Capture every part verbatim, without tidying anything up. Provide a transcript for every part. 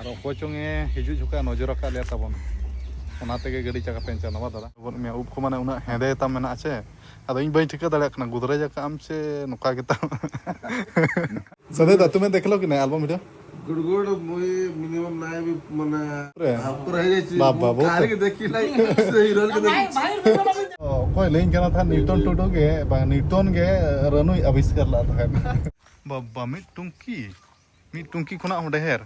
ᱚᱠᱚᱭ ᱪᱚᱝ ᱮ ᱦᱤᱡᱩᱜ ᱡᱚᱠᱷᱚᱱ ᱱᱚᱡᱚᱨ ᱟᱠᱟᱫ ᱞᱮᱭᱟ ᱛᱟᱵᱚᱱ, ᱚᱱᱟ ᱛᱮᱜᱮ ᱜᱟᱹᱰᱤ ᱪᱟᱠᱟ ᱯᱮᱱᱪᱟᱨ ᱱᱟ ᱵᱟᱝ ᱫᱟᱫᱟ? ᱵᱚᱱ ᱢᱮᱭᱟ, ᱩᱵ ᱠᱚ ᱢᱟᱱᱮ ᱩᱱᱟᱹᱜ ᱦᱮᱸᱫᱮ ᱛᱟᱢ ᱢᱮᱱᱟᱜᱼᱟ ᱪᱮ, ᱟᱫᱚ ᱤᱧ ᱵᱟᱹᱧ ᱴᱷᱤᱠᱟᱹ ᱫᱟᱲᱮᱭᱟᱜ ᱠᱟᱱᱟ ᱜᱩᱫᱽᱨᱟᱹᱡ ᱟᱠᱟᱫ ᱟᱢ ᱪᱮ ᱱᱚᱝᱠᱟ ᱜᱮᱛᱟᱢ᱾ सदे दा, तुम्हें देख लो कि नहीं एल्बम वीडियो? गुड़ गुड़ मुई मिनिमम नाय भी मने रे। आपको रह जाए चीज, बाप बाबू। कार के देखी नहीं, से हीरो के देखी। ᱚᱠᱚᱭ ᱞᱟᱹᱭᱟᱹᱧ ᱠᱟᱱᱟ ᱛᱟᱦᱮᱸᱫ ᱱᱤᱭᱩᱴᱚᱱ ᱴᱩᱰᱩ ᱜᱮ, ᱵᱟᱝ, ᱱᱤᱭᱩᱴᱚᱱ ᱜᱮ ᱨᱟᱹᱱᱩᱭ ᱟᱵᱤᱥᱠᱟᱨ ᱞᱮᱫ ᱛᱟᱦᱮᱸᱫ᱾ ᱵᱟᱵᱟ, ᱢᱤᱫ ᱴᱩᱝᱠᱤ, ᱢᱤᱫ ᱴᱩᱝᱠᱤ ᱠᱷᱚᱱᱟᱜ ᱦᱚᱸ ᱰᱷᱮᱨ,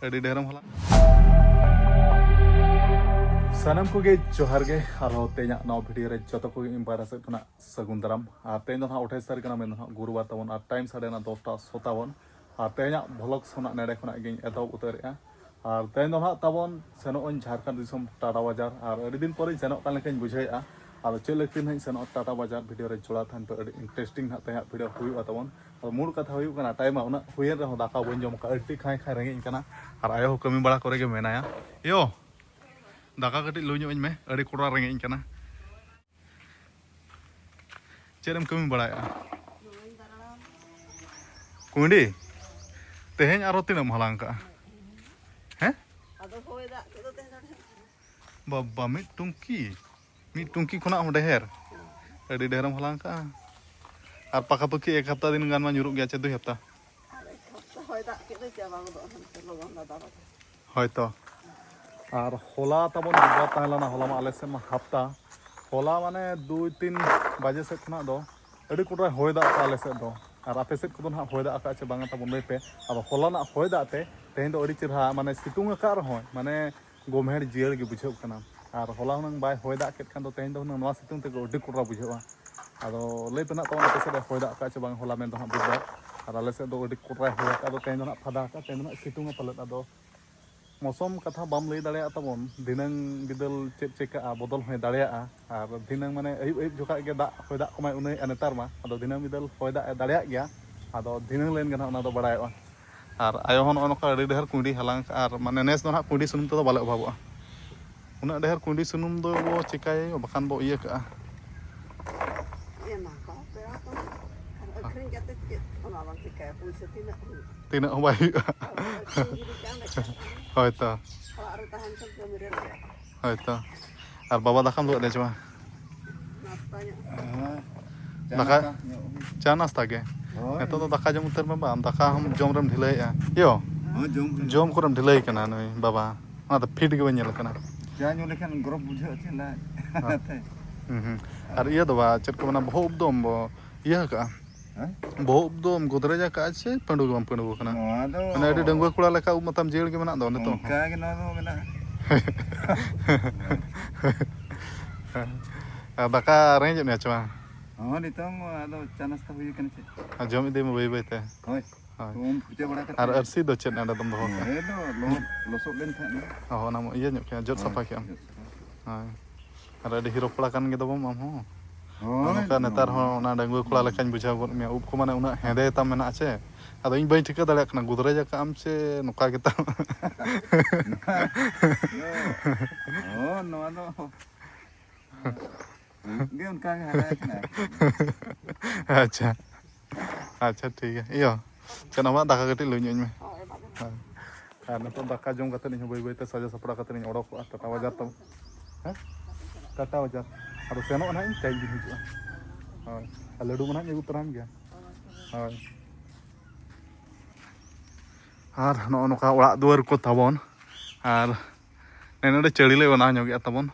ᱟᱹᱰᱤ ᱰᱷᱮᱨᱮᱢ ᱦᱟᱞᱟᱝ᱾ ᱥᱟᱱᱟᱢ ᱠᱚᱜᱮ ᱡᱚᱦᱟᱨ ᱜᱮ, ᱟᱨᱦᱚᱸ ᱛᱮᱦᱮᱧᱟᱜ ᱱᱚᱣᱟ ᱵᱷᱤᱰᱤᱭᱳ ᱨᱮ ᱡᱚᱛᱚ ᱠᱚᱜᱮ ᱤᱧ ᱯᱟᱦᱴᱟ ᱥᱮᱫ ᱠᱷᱚᱱᱟᱜ ᱥᱟᱹᱜᱩᱱ ᱫᱟᱨᱟᱢ᱾ ᱟᱨ ᱛᱮᱦᱮᱧ ᱫᱚ ᱱᱟᱦᱟᱜ ᱟᱴᱷᱟᱭᱤᱥ ᱛᱟᱹᱨᱤᱠᱷ ᱠᱟᱱᱟ, ᱢᱮᱱ ᱫᱚ ᱱᱟᱦᱟᱜ ᱜᱩᱨᱩᱵᱟᱨ ᱛᱟᱵᱚᱱ, ᱟᱨ ᱴᱟᱭᱤᱢ ᱥᱟᱰᱮ ᱠᱟᱱᱟ ᱫᱚᱥᱴᱟ ᱥᱚ ᱛᱟᱵᱚᱱ᱾ ᱟᱨ ᱛᱮᱦᱮᱧᱟᱜ ᱵᱷᱞᱚᱜ ᱥᱚᱱᱟᱜ ᱱᱮᱰᱮ ᱠᱷᱚᱱᱟᱜ ᱜᱤᱧ ᱮᱛᱚᱦᱚᱵ ᱩᱛᱟᱹᱨᱮᱜᱼᱟ᱾ ᱟᱨ ᱛᱮᱦᱮᱧ ᱫᱚ ᱱᱟᱦᱟᱜ ᱛᱟᱵᱚᱱ ᱥᱮᱱᱚᱜ ᱟᱹᱧ ᱡᱷᱟᱲᱠᱷᱚᱸᱰ ᱫᱤᱥᱚᱢ ᱴᱟᱴᱟ ᱵᱟᱡᱟᱨ᱾ ᱟᱨ ᱟᱹᱰᱤ ᱫᱤᱱ ᱯᱚᱨᱮᱧ ᱥᱮᱱᱚᱜ ᱠᱟᱱ ᱞᱮᱠᱟᱧ ᱵᱩᱡᱷᱟᱹᱣᱮᱫᱼᱟ᱾ ᱟᱫᱚ ᱪᱮᱫ ᱞᱟᱹᱜᱤᱫ ᱱᱟᱦᱟᱜ ᱤᱧ ᱥᱮᱱᱚᱜᱼᱟ ᱴᱟᱴᱟ ᱵᱟᱡᱟᱨ, ᱵᱷᱤᱰᱤᱭᱳ ᱨᱮ ᱡᱚᱲᱟᱣ ᱛᱟᱦᱮᱱ ᱯᱮ, ᱟᱹᱰᱤ ᱤᱱᱴᱟᱨᱮᱥᱴᱤᱝ ᱱᱟᱦᱟᱜ ᱛᱮᱦᱮᱧᱟᱜ ᱵᱷᱤᱰᱤᱭᱳ ᱦᱩᱭᱩᱜᱼᱟ ᱛᱟᱵᱚᱱ᱾ ᱟᱫᱚ ᱢᱩᱲ ᱠᱟᱛᱷᱟ ᱦᱩᱭᱩᱜ ᱠᱟᱱᱟ, ᱴᱟᱭᱤᱢ ᱢᱟ ᱩᱱᱟᱹᱜ ᱦᱩᱭᱮᱱ ᱨᱮᱦᱚᱸ ᱫᱟᱠᱟ ᱵᱟᱹᱧ ᱡᱚᱢ ᱟᱠᱟᱫᱼᱟ, ᱟᱹᱰᱤ ᱠᱷᱟᱸᱭ ᱠᱷᱟᱸᱭ ᱨᱮᱸᱜᱮᱡ ᱤᱧ ᱠᱟᱱᱟ᱾ ᱟᱨ ᱟᱭᱳ ᱦᱚᱸ ᱠᱟᱹᱢᱤ ᱵᱟᱲᱟ ᱠᱚᱨᱮ ᱜᱮ ᱢᱮᱱᱟᱭᱟ᱾ ᱭᱳ, ᱫᱟᱠᱟ ᱠᱟᱹᱴᱤᱡ ᱞᱩ ᱧᱚᱜ ᱟᱹᱧ ᱢᱮ, ᱟᱹᱰᱤ ᱠᱚᱰᱨᱟ ᱨᱮᱸᱜᱮᱡ ᱤᱧ ᱠᱟᱱᱟ᱾ ᱪᱮᱫ ᱮᱢ ᱠᱟᱹᱢᱤ ᱵᱟᱲᱟᱭᱮᱫᱼᱟ? ᱠᱩᱸᱰᱤ? ᱛᱮᱦᱮᱧ ᱟᱨᱚ ᱛᱤᱱᱟᱹᱜ ᱮᱢ ᱦᱟᱞᱟᱝ ᱠᱟᱜᱼᱟ? ᱦᱮᱸ? ᱟᱫᱚ ᱦᱚᱭ ᱫᱟᱜ ᱠᱮᱫ ᱫᱚ ᱛᱮᱦᱮᱧ ᱫᱚ ᱰᱷᱮᱨ ᱫᱷᱟᱨᱟ᱾ ᱵᱟᱵᱟ, ᱢᱤᱫ ᱴᱩᱝᱠᱤ, ᱢᱤᱫ ᱴᱩᱝᱠᱤ ᱠᱷᱚᱱᱟᱜ ᱦᱚᱸ ᱰᱷᱮᱨ? ᱟᱹᱰᱤ ᱰᱷᱮᱨᱮᱢ ᱦᱟᱞᱟᱝ ᱠᱟᱜᱼᱟ᱾ ᱟᱨ ᱯᱟᱠᱟᱯᱟᱠᱤ ᱮᱠ ᱦᱟᱯᱛᱟ ᱫᱤᱱ ᱜᱟᱱ ᱢᱟ ᱧᱩᱨᱩᱜ ᱜᱮᱭᱟ, ᱪᱮ ᱫᱩᱭ ᱦᱟᱯᱛᱟ? ᱟᱨ ᱮᱠ ᱦᱟᱯᱛᱟ ᱦᱚᱭ ᱫᱟᱜ ᱠᱮᱫ ᱫᱚ ᱪᱟᱵᱟ ᱜᱚᱫᱚᱜᱼᱟ ᱦᱟᱱᱛᱮ ᱞᱚᱜᱚᱱ ᱫᱷᱟᱨᱟ ᱫᱷᱟᱨᱟ ᱜᱮ᱾ ᱦᱳᱭᱛᱚ᱾ ᱟᱨ ᱦᱚᱞᱟ ᱛᱟᱵᱚᱱ ᱵᱩᱫᱷᱵᱟᱨ ᱛᱟᱦᱮᱸ ᱞᱮᱱᱟ, ᱦᱚᱞᱟ ᱢᱟ ᱟᱞᱮ ᱥᱮᱫ ᱢᱟ ᱦᱟᱯᱛᱟ, ᱦᱚᱞᱟ ᱢᱟᱱᱮ ᱫᱩᱭ ᱛᱤᱱ ᱵᱟᱡᱮ ᱥᱮᱫ ᱠᱷᱚᱱᱟᱜ ᱫᱚ ᱟᱹᱰᱤ ᱠᱚᱴᱨᱟᱭ ᱦᱚᱭ ᱫᱟᱜ ᱠᱟᱜᱼᱟ ᱟᱞᱮ ᱥᱮᱫ ᱫᱚ᱾ ᱟᱨ ᱟᱯᱮ ᱥᱮᱫ ᱠᱚᱫᱚ ᱱᱟᱦᱟᱜ ᱦᱚᱭ ᱫᱟᱜ ᱟᱠᱟᱫᱼᱟ ᱪᱮ ᱵᱟᱝᱟ ᱛᱟᱵᱚᱱ ᱞᱟᱹᱭ ᱯᱮ᱾ ᱟᱫᱚ ᱦᱚᱞᱟᱱᱟᱜ ᱦᱚᱭ ᱫᱟᱜ ᱛᱮ ᱛᱮᱦᱮᱧ ᱫᱚ ᱟᱹᱰᱤ ᱪᱮᱦᱨᱟ, ᱢᱟᱱᱮ ᱥᱤᱛᱩᱝ ᱟᱠᱟᱫ ᱨᱮᱦᱚᱸᱭ, ᱢᱟᱱᱮ ᱜᱳᱢᱦᱮᱲ ᱡᱤᱭᱟᱹᱲ ᱜᱮ ᱵᱩᱡᱷᱟᱹᱜ ᱠᱟᱱᱟ᱾ ᱟᱨ ᱦᱚᱞᱟ ᱦᱩᱱᱟᱹᱝ ᱵᱟᱭ ᱦᱚᱭ ᱫᱟᱜ ᱠᱮᱫ ᱠᱷᱟᱱ ᱫᱚ ᱛᱮᱦᱮᱧ ᱫᱚ ᱦᱩᱱᱟᱹᱝ ᱱᱚᱣᱟ ᱥᱤᱛᱩᱝ ᱛᱮᱜᱮ ᱟᱹᱰᱤ ᱠᱚᱴᱨᱟ ᱵᱩᱡᱷᱟᱹᱜᱼᱟ᱾ ᱟᱫᱚ ᱞᱟᱹᱭ ᱯᱮ ᱱᱟᱦᱟᱜ ᱛᱟᱵᱚᱱ ᱟᱯᱮ ᱥᱮᱫ ᱮ ᱦᱚᱭ ᱫᱟᱜ ᱟᱠᱟᱫᱼᱟ ᱪᱮ ᱵᱟᱝ ᱦᱚᱞᱟ ᱢᱮᱱ ᱫᱚ ᱦᱟᱸᱜ ᱵᱩᱫᱷᱵᱟᱨ᱾ ᱟᱨ ᱟᱞᱮ ᱥᱮᱫ ᱫᱚ ᱟᱹᱰᱤ ᱠᱚᱴᱨᱟᱭ ᱦᱚᱭ ᱟᱠᱟᱫ, ᱟᱫᱚ ᱛᱮᱦᱮᱧ ᱫᱚ ᱱᱟᱦᱟᱜ ᱯᱷᱟᱫᱟ ᱟᱠᱟᱫ, ᱛᱮᱦᱮᱧ ᱫᱚ ᱱᱟᱦᱟᱜ ᱥᱤᱛᱩᱝᱟ ᱯᱟᱞᱮᱫ᱾ ᱟᱫᱚ ᱢᱳᱥᱚᱢ ᱠᱟᱛᱷᱟ ᱵᱟᱢ ᱞᱟᱹᱭ ᱫᱟᱲᱮᱭᱟᱜᱼᱟ ᱛᱟᱵᱚᱱ, ᱫᱷᱤᱱᱟᱹᱝ ᱵᱤᱫᱟᱹᱞ ᱪᱮᱫ ᱪᱤᱠᱟᱹᱜᱼᱟ, ᱵᱚᱫᱚᱞ ᱦᱚᱸᱭ ᱫᱟᱲᱮᱭᱟᱜᱼᱟ᱾ ᱟᱨ ᱫᱷᱤᱱᱟᱹᱝ ᱢᱟᱱᱮ ᱟᱹᱭᱩᱵ ᱟᱹᱭᱩᱵ ᱡᱚᱠᱷᱟᱡ ᱜᱮ ᱫᱟᱜ ᱦᱚᱭ ᱫᱟᱜ ᱠᱚᱢᱟᱭ ᱩᱱᱟᱹᱭᱮᱫᱼᱟ ᱱᱮᱛᱟᱨ ᱢᱟ, ᱟᱫᱚ ᱫᱷᱤᱱᱟᱹᱝ ᱵᱤᱫᱟᱹᱞ ᱦᱚᱭ ᱫᱟᱜ ᱮ ᱫᱟᱲᱮᱭᱟᱜ ᱜᱮᱭᱟ᱾ ᱟᱫᱚ ᱫᱷᱤᱱᱟᱹᱝ ᱞᱮᱱ ᱜᱮ ᱱᱟᱦᱟᱜ ᱚᱱᱟ ᱫᱚ ᱵᱟᱲᱟᱭᱚᱜᱼᱟ᱾ ᱟᱨ ᱟᱭᱳ ᱦᱚᱸ ᱱᱚᱜᱼᱚ ᱱᱚᱝᱠᱟ ᱟᱹᱰᱤ ᱰᱷᱮᱨ ᱠᱩᱸᱭᱰᱤ ᱦᱟᱞᱟᱝ ᱠᱟᱜᱼᱟ, ᱟᱨ ᱢᱟᱱᱮ ᱱᱮᱥ ᱫᱚ ᱱᱟᱦᱟᱜ ᱠᱩᱸᱭᱰᱤ ᱥᱩᱱᱩᱢ ᱛᱮᱫᱚ ᱵᱟᱞᱮ ᱚᱵᱷᱟᱵᱚᱜᱼᱟ᱾ ᱩᱱᱟᱹᱜ ᱰᱷᱮᱨ ᱠᱩᱸᱭᱰᱤ ᱥᱩᱱᱩᱢ ᱫᱚ ᱪᱤᱠᱟᱹᱭᱟᱭᱳ, ᱵᱟᱠᱷᱟᱱ ᱵᱚ ᱤᱭᱟᱹ ᱠᱟᱜᱼᱟ᱾ ᱮᱢᱟ ᱠᱚ ᱯᱮᱲᱟ ᱠᱚ᱾ ᱟᱨ ᱟᱹᱠᱷᱨᱤᱧ ᱠᱟᱛᱮ ᱪᱮᱫ ᱚᱱᱟ ᱵᱟᱝ ᱪᱤᱠᱟᱹᱭᱟ, ᱯᱩᱭᱥᱟᱹ ᱛᱤᱱᱟᱹᱜ ᱦᱩᱭᱩᱜᱼᱟ? ᱛᱤᱱᱟᱹᱜ ᱦᱚᱸ ᱵᱟᱭ ᱦᱩᱭᱩᱜᱼᱟ᱾ ᱦᱳᱭ ᱛᱚ᱾ ᱦᱳᱭ ᱛᱚ᱾ ᱟᱨ ᱵᱟᱵᱟ ᱫᱟᱠᱟᱢ ᱞᱩ ᱟᱫᱮ ᱪᱮ ᱵᱟᱝ? ᱦᱮᱸ᱾ ᱫᱟᱠᱟ, ᱪᱟ ᱱᱟᱥᱛᱟ ᱜᱮ᱾ ᱦᱳᱭ᱾ ᱱᱤᱛᱚᱜ ᱫᱚ ᱫᱟᱠᱟ ᱡᱚᱢ ᱩᱛᱟᱹᱨ ᱢᱮ ᱵᱟᱝ, ᱫᱟᱠᱟ ᱦᱚᱸ ᱡᱚᱢ ᱨᱮᱢ ᱰᱷᱤᱞᱟᱹᱭᱮᱫᱼᱟ᱾ ᱭᱳ, ᱦᱚᱸ, ᱡᱚᱢ ᱦᱩᱭ ᱡᱚᱢ ᱠᱚᱨᱮᱢ ᱰᱷᱤᱞᱟᱹᱭ ᱠᱟᱱᱟ ᱱᱩᱭ ᱵᱟᱵᱟ᱾ ᱚᱱᱟ ᱫᱚ ᱯᱷᱤᱴ ᱜᱮ ᱵᱟᱹᱧ ᱧᱮᱞ ᱠᱟᱱᱟ᱾ ᱪᱟ ᱧᱩ ᱞᱮᱠᱷᱟᱱ ᱜᱚᱨᱚᱵ ᱵᱩᱡᱷᱟᱹᱜᱼᱟ ᱪᱮᱫ ᱞᱟᱡ᱾ ᱦᱮᱸ᱾ ᱚᱱᱟᱛᱮ᱾ ᱦᱩᱸ, ᱦᱩᱸ᱾ ᱟᱨ ᱤᱭᱟᱹ ᱫᱚ ᱵᱟ, ᱪᱮᱫ ᱠᱚ ᱢᱮᱱᱟ, ᱵᱚᱦᱚᱜ ᱩᱵ ᱫᱚᱢ ᱵᱚ-, ᱤᱭᱟᱹ ᱟᱠᱟᱜᱼᱟ? ᱦᱮᱸ? ᱵᱚᱦᱚᱜ ᱩᱵ ᱫᱚᱢ ᱜᱚᱫᱨᱮᱡ ᱟᱠᱟᱜᱼᱟ ᱪᱮ ᱯᱟᱹᱰᱩ ᱜᱮ ᱵᱟᱢ ᱯᱟᱹᱰᱩ ᱟᱠᱟᱱᱟ? ᱱᱚᱣᱟ ᱫᱚ ᱢᱟᱱᱮ ᱟᱹᱰᱤ ᱰᱟᱺᱜᱩᱣᱟᱹ ᱠᱚᱲᱟ ᱞᱮᱠᱟ ᱩᱵ ᱢᱟᱛᱟᱢ ᱡᱤᱭᱟᱹᱲ ᱜᱮ ᱢᱮᱱᱟᱜ ᱫᱚ ᱱᱤᱛᱚᱜ ᱦᱚᱸ᱾ ᱚᱱᱠᱟ ᱜᱮ ᱱᱚᱣᱟ ᱫᱚ ᱢᱮᱱᱟᱜᱼᱟ᱾ ᱟᱨ ᱫᱟᱠᱟ ᱨᱮᱸᱜᱮᱡ ᱮᱫ ᱢᱮᱭᱟ ᱪᱮ ᱵᱟᱝ? ᱦᱚᱸ, ᱱᱤᱛᱚᱝ ᱟᱫᱚ ᱪᱟ ᱱᱟᱥᱛᱟ ᱦᱩᱭ ᱟᱠᱟᱱᱟ ᱪᱮ? ᱟᱨ ᱡᱚᱢ ᱤᱫᱤ ᱢᱮ ᱵᱟᱹᱭ ᱵᱟᱹᱭ ᱛᱮ᱾ ᱦᱳᱭ᱾ ᱦᱳᱭ᱾ ᱩᱢ ᱯᱷᱩᱨᱪᱟᱹ ᱵᱟᱲᱟ ᱠᱟᱛᱮ᱾ ᱟᱨ ᱟᱹᱨᱥᱤ ᱫᱚ ᱪᱮᱫ ᱱᱚᱰᱮ ᱫᱚᱢ ᱫᱚᱦᱚ ᱠᱟᱜᱼᱟ? ᱱᱚᱰᱮ ᱫᱚ ᱞᱚᱦᱚᱫ, ᱞᱚᱥᱚᱫ ᱞᱮᱱ ᱛᱟᱦᱮᱸᱫ᱾ ᱚ, ᱚᱱᱟ ᱢᱟ ᱤᱭᱟᱹ ᱧᱚᱜ ᱠᱮᱜᱼᱟ, ᱡᱚᱫ ᱦᱳᱭ, ᱥᱟᱯᱷᱟ ᱠᱮᱜᱼᱟᱢ᱾ ᱡᱚᱫ ᱥᱟᱯᱷᱟ᱾ ᱦᱳᱭ᱾ ᱟᱨ ᱟᱹᱰᱤ ᱦᱤᱨᱳ ᱠᱚᱲᱟ ᱠᱟᱱ ᱜᱮ ᱛᱟᱵᱚᱱ ᱟᱢ ᱦᱚᱸ᱾ ᱦᱳᱭ, ᱱᱚᱜᱼᱚ ᱱᱚᱝᱠᱟ ᱱᱮᱛᱟᱨ ᱱᱚᱣᱟ ᱦᱚᱸ ᱚᱱᱟ ᱰᱟᱺᱜᱩᱣᱟᱹ ᱠᱚᱲᱟ ᱞᱮᱠᱟᱧ ᱵᱩᱡᱷᱟᱹᱣ ᱜᱚᱫ ᱢᱮᱭᱟ᱾ ᱩᱵ ᱠᱚ ᱢᱟᱱᱮ ᱩᱱᱟᱹᱜ ᱦᱮᱸᱫᱮ ᱛᱟᱢ ᱢᱮᱱᱟᱜᱼᱟ ᱪᱮ, ᱟᱫᱚ ᱤᱧ ᱵᱟᱹᱧ ᱴᱷᱤᱠᱟᱹ ᱫᱟᱲᱮᱭᱟᱜ ᱠᱟᱱᱟ, ᱜᱩᱫᱽᱨᱟᱹᱡ ᱟᱠᱟᱫ ᱟᱢ ᱪᱮ ᱱᱚᱝᱠᱟ ᱜᱮ ᱛᱟᱢ? ᱦᱳᱭ, ᱱᱚᱣᱟ ᱫᱚ ᱩᱵ ᱜᱮ ᱚᱱᱠᱟ ᱜᱮ ᱦᱟᱨᱟ ᱟᱠᱟᱱᱟ᱾ ᱟᱪᱪᱷᱟ, ᱟᱪᱪᱷᱟ, ᱴᱷᱤᱠ ᱜᱮᱭᱟ᱾ ᱤᱭᱟᱹ, ᱪᱮᱫ ᱦᱚᱸ ᱵᱟᱝ, ᱫᱟᱠᱟ ᱠᱟᱹᱴᱤᱡ ᱞᱟᱹᱭ ᱧᱚᱜ ᱟᱹᱧ ᱢᱮ᱾ ᱦᱳᱭ᱾ ᱟᱨ ᱱᱤᱛᱚᱜ ᱫᱟᱠᱟ ᱡᱚᱢ ᱠᱟᱛᱮ ᱤᱧ ᱦᱚᱸ ᱵᱟᱹᱭ ᱵᱟᱹᱭ ᱛᱮ ᱥᱟᱡᱟᱣ ᱥᱟᱯᱲᱟᱣ ᱠᱟᱛᱮ ᱤᱧ ᱚᱰᱚᱠᱚᱜᱼᱟ ᱴᱟᱴᱟ ᱵᱟᱡᱟᱨ ᱛᱟᱵᱚᱱ᱾ ᱦᱮᱸ? ᱴᱟᱴᱟ ᱵᱟᱡᱟᱨ᱾ ᱟᱫᱚ ᱥᱮᱱᱚᱜ ᱱᱟᱦᱟᱜ ᱤᱧ, ᱛᱮᱦᱮᱧ ᱜᱤᱧ ᱦᱤᱡᱩᱜᱼᱟ᱾ ᱦᱳᱭ᱾ ᱟᱨ ᱞᱟᱹᱰᱩ ᱢᱟ ᱱᱟᱦᱟᱜ ᱤᱧ ᱟᱹᱜᱩ ᱛᱚᱨᱟᱭᱮᱱ ᱜᱮᱭᱟ᱾ ᱦᱳᱭ᱾ ᱟᱨ ᱱᱚᱜᱼᱚ ᱱᱚᱝᱠᱟ ᱚᱲᱟᱜ ᱫᱩᱣᱟᱹᱨ ᱠᱚ ᱛᱟᱵᱚᱱ᱾ ᱟᱨ ᱱᱮ ᱱᱚᱰᱮ ᱪᱟᱹᱲᱤ ᱞᱮ ᱵᱮᱱᱟᱣ ᱧᱚᱜᱮᱜᱼᱟ ᱛᱟᱵᱚᱱ᱾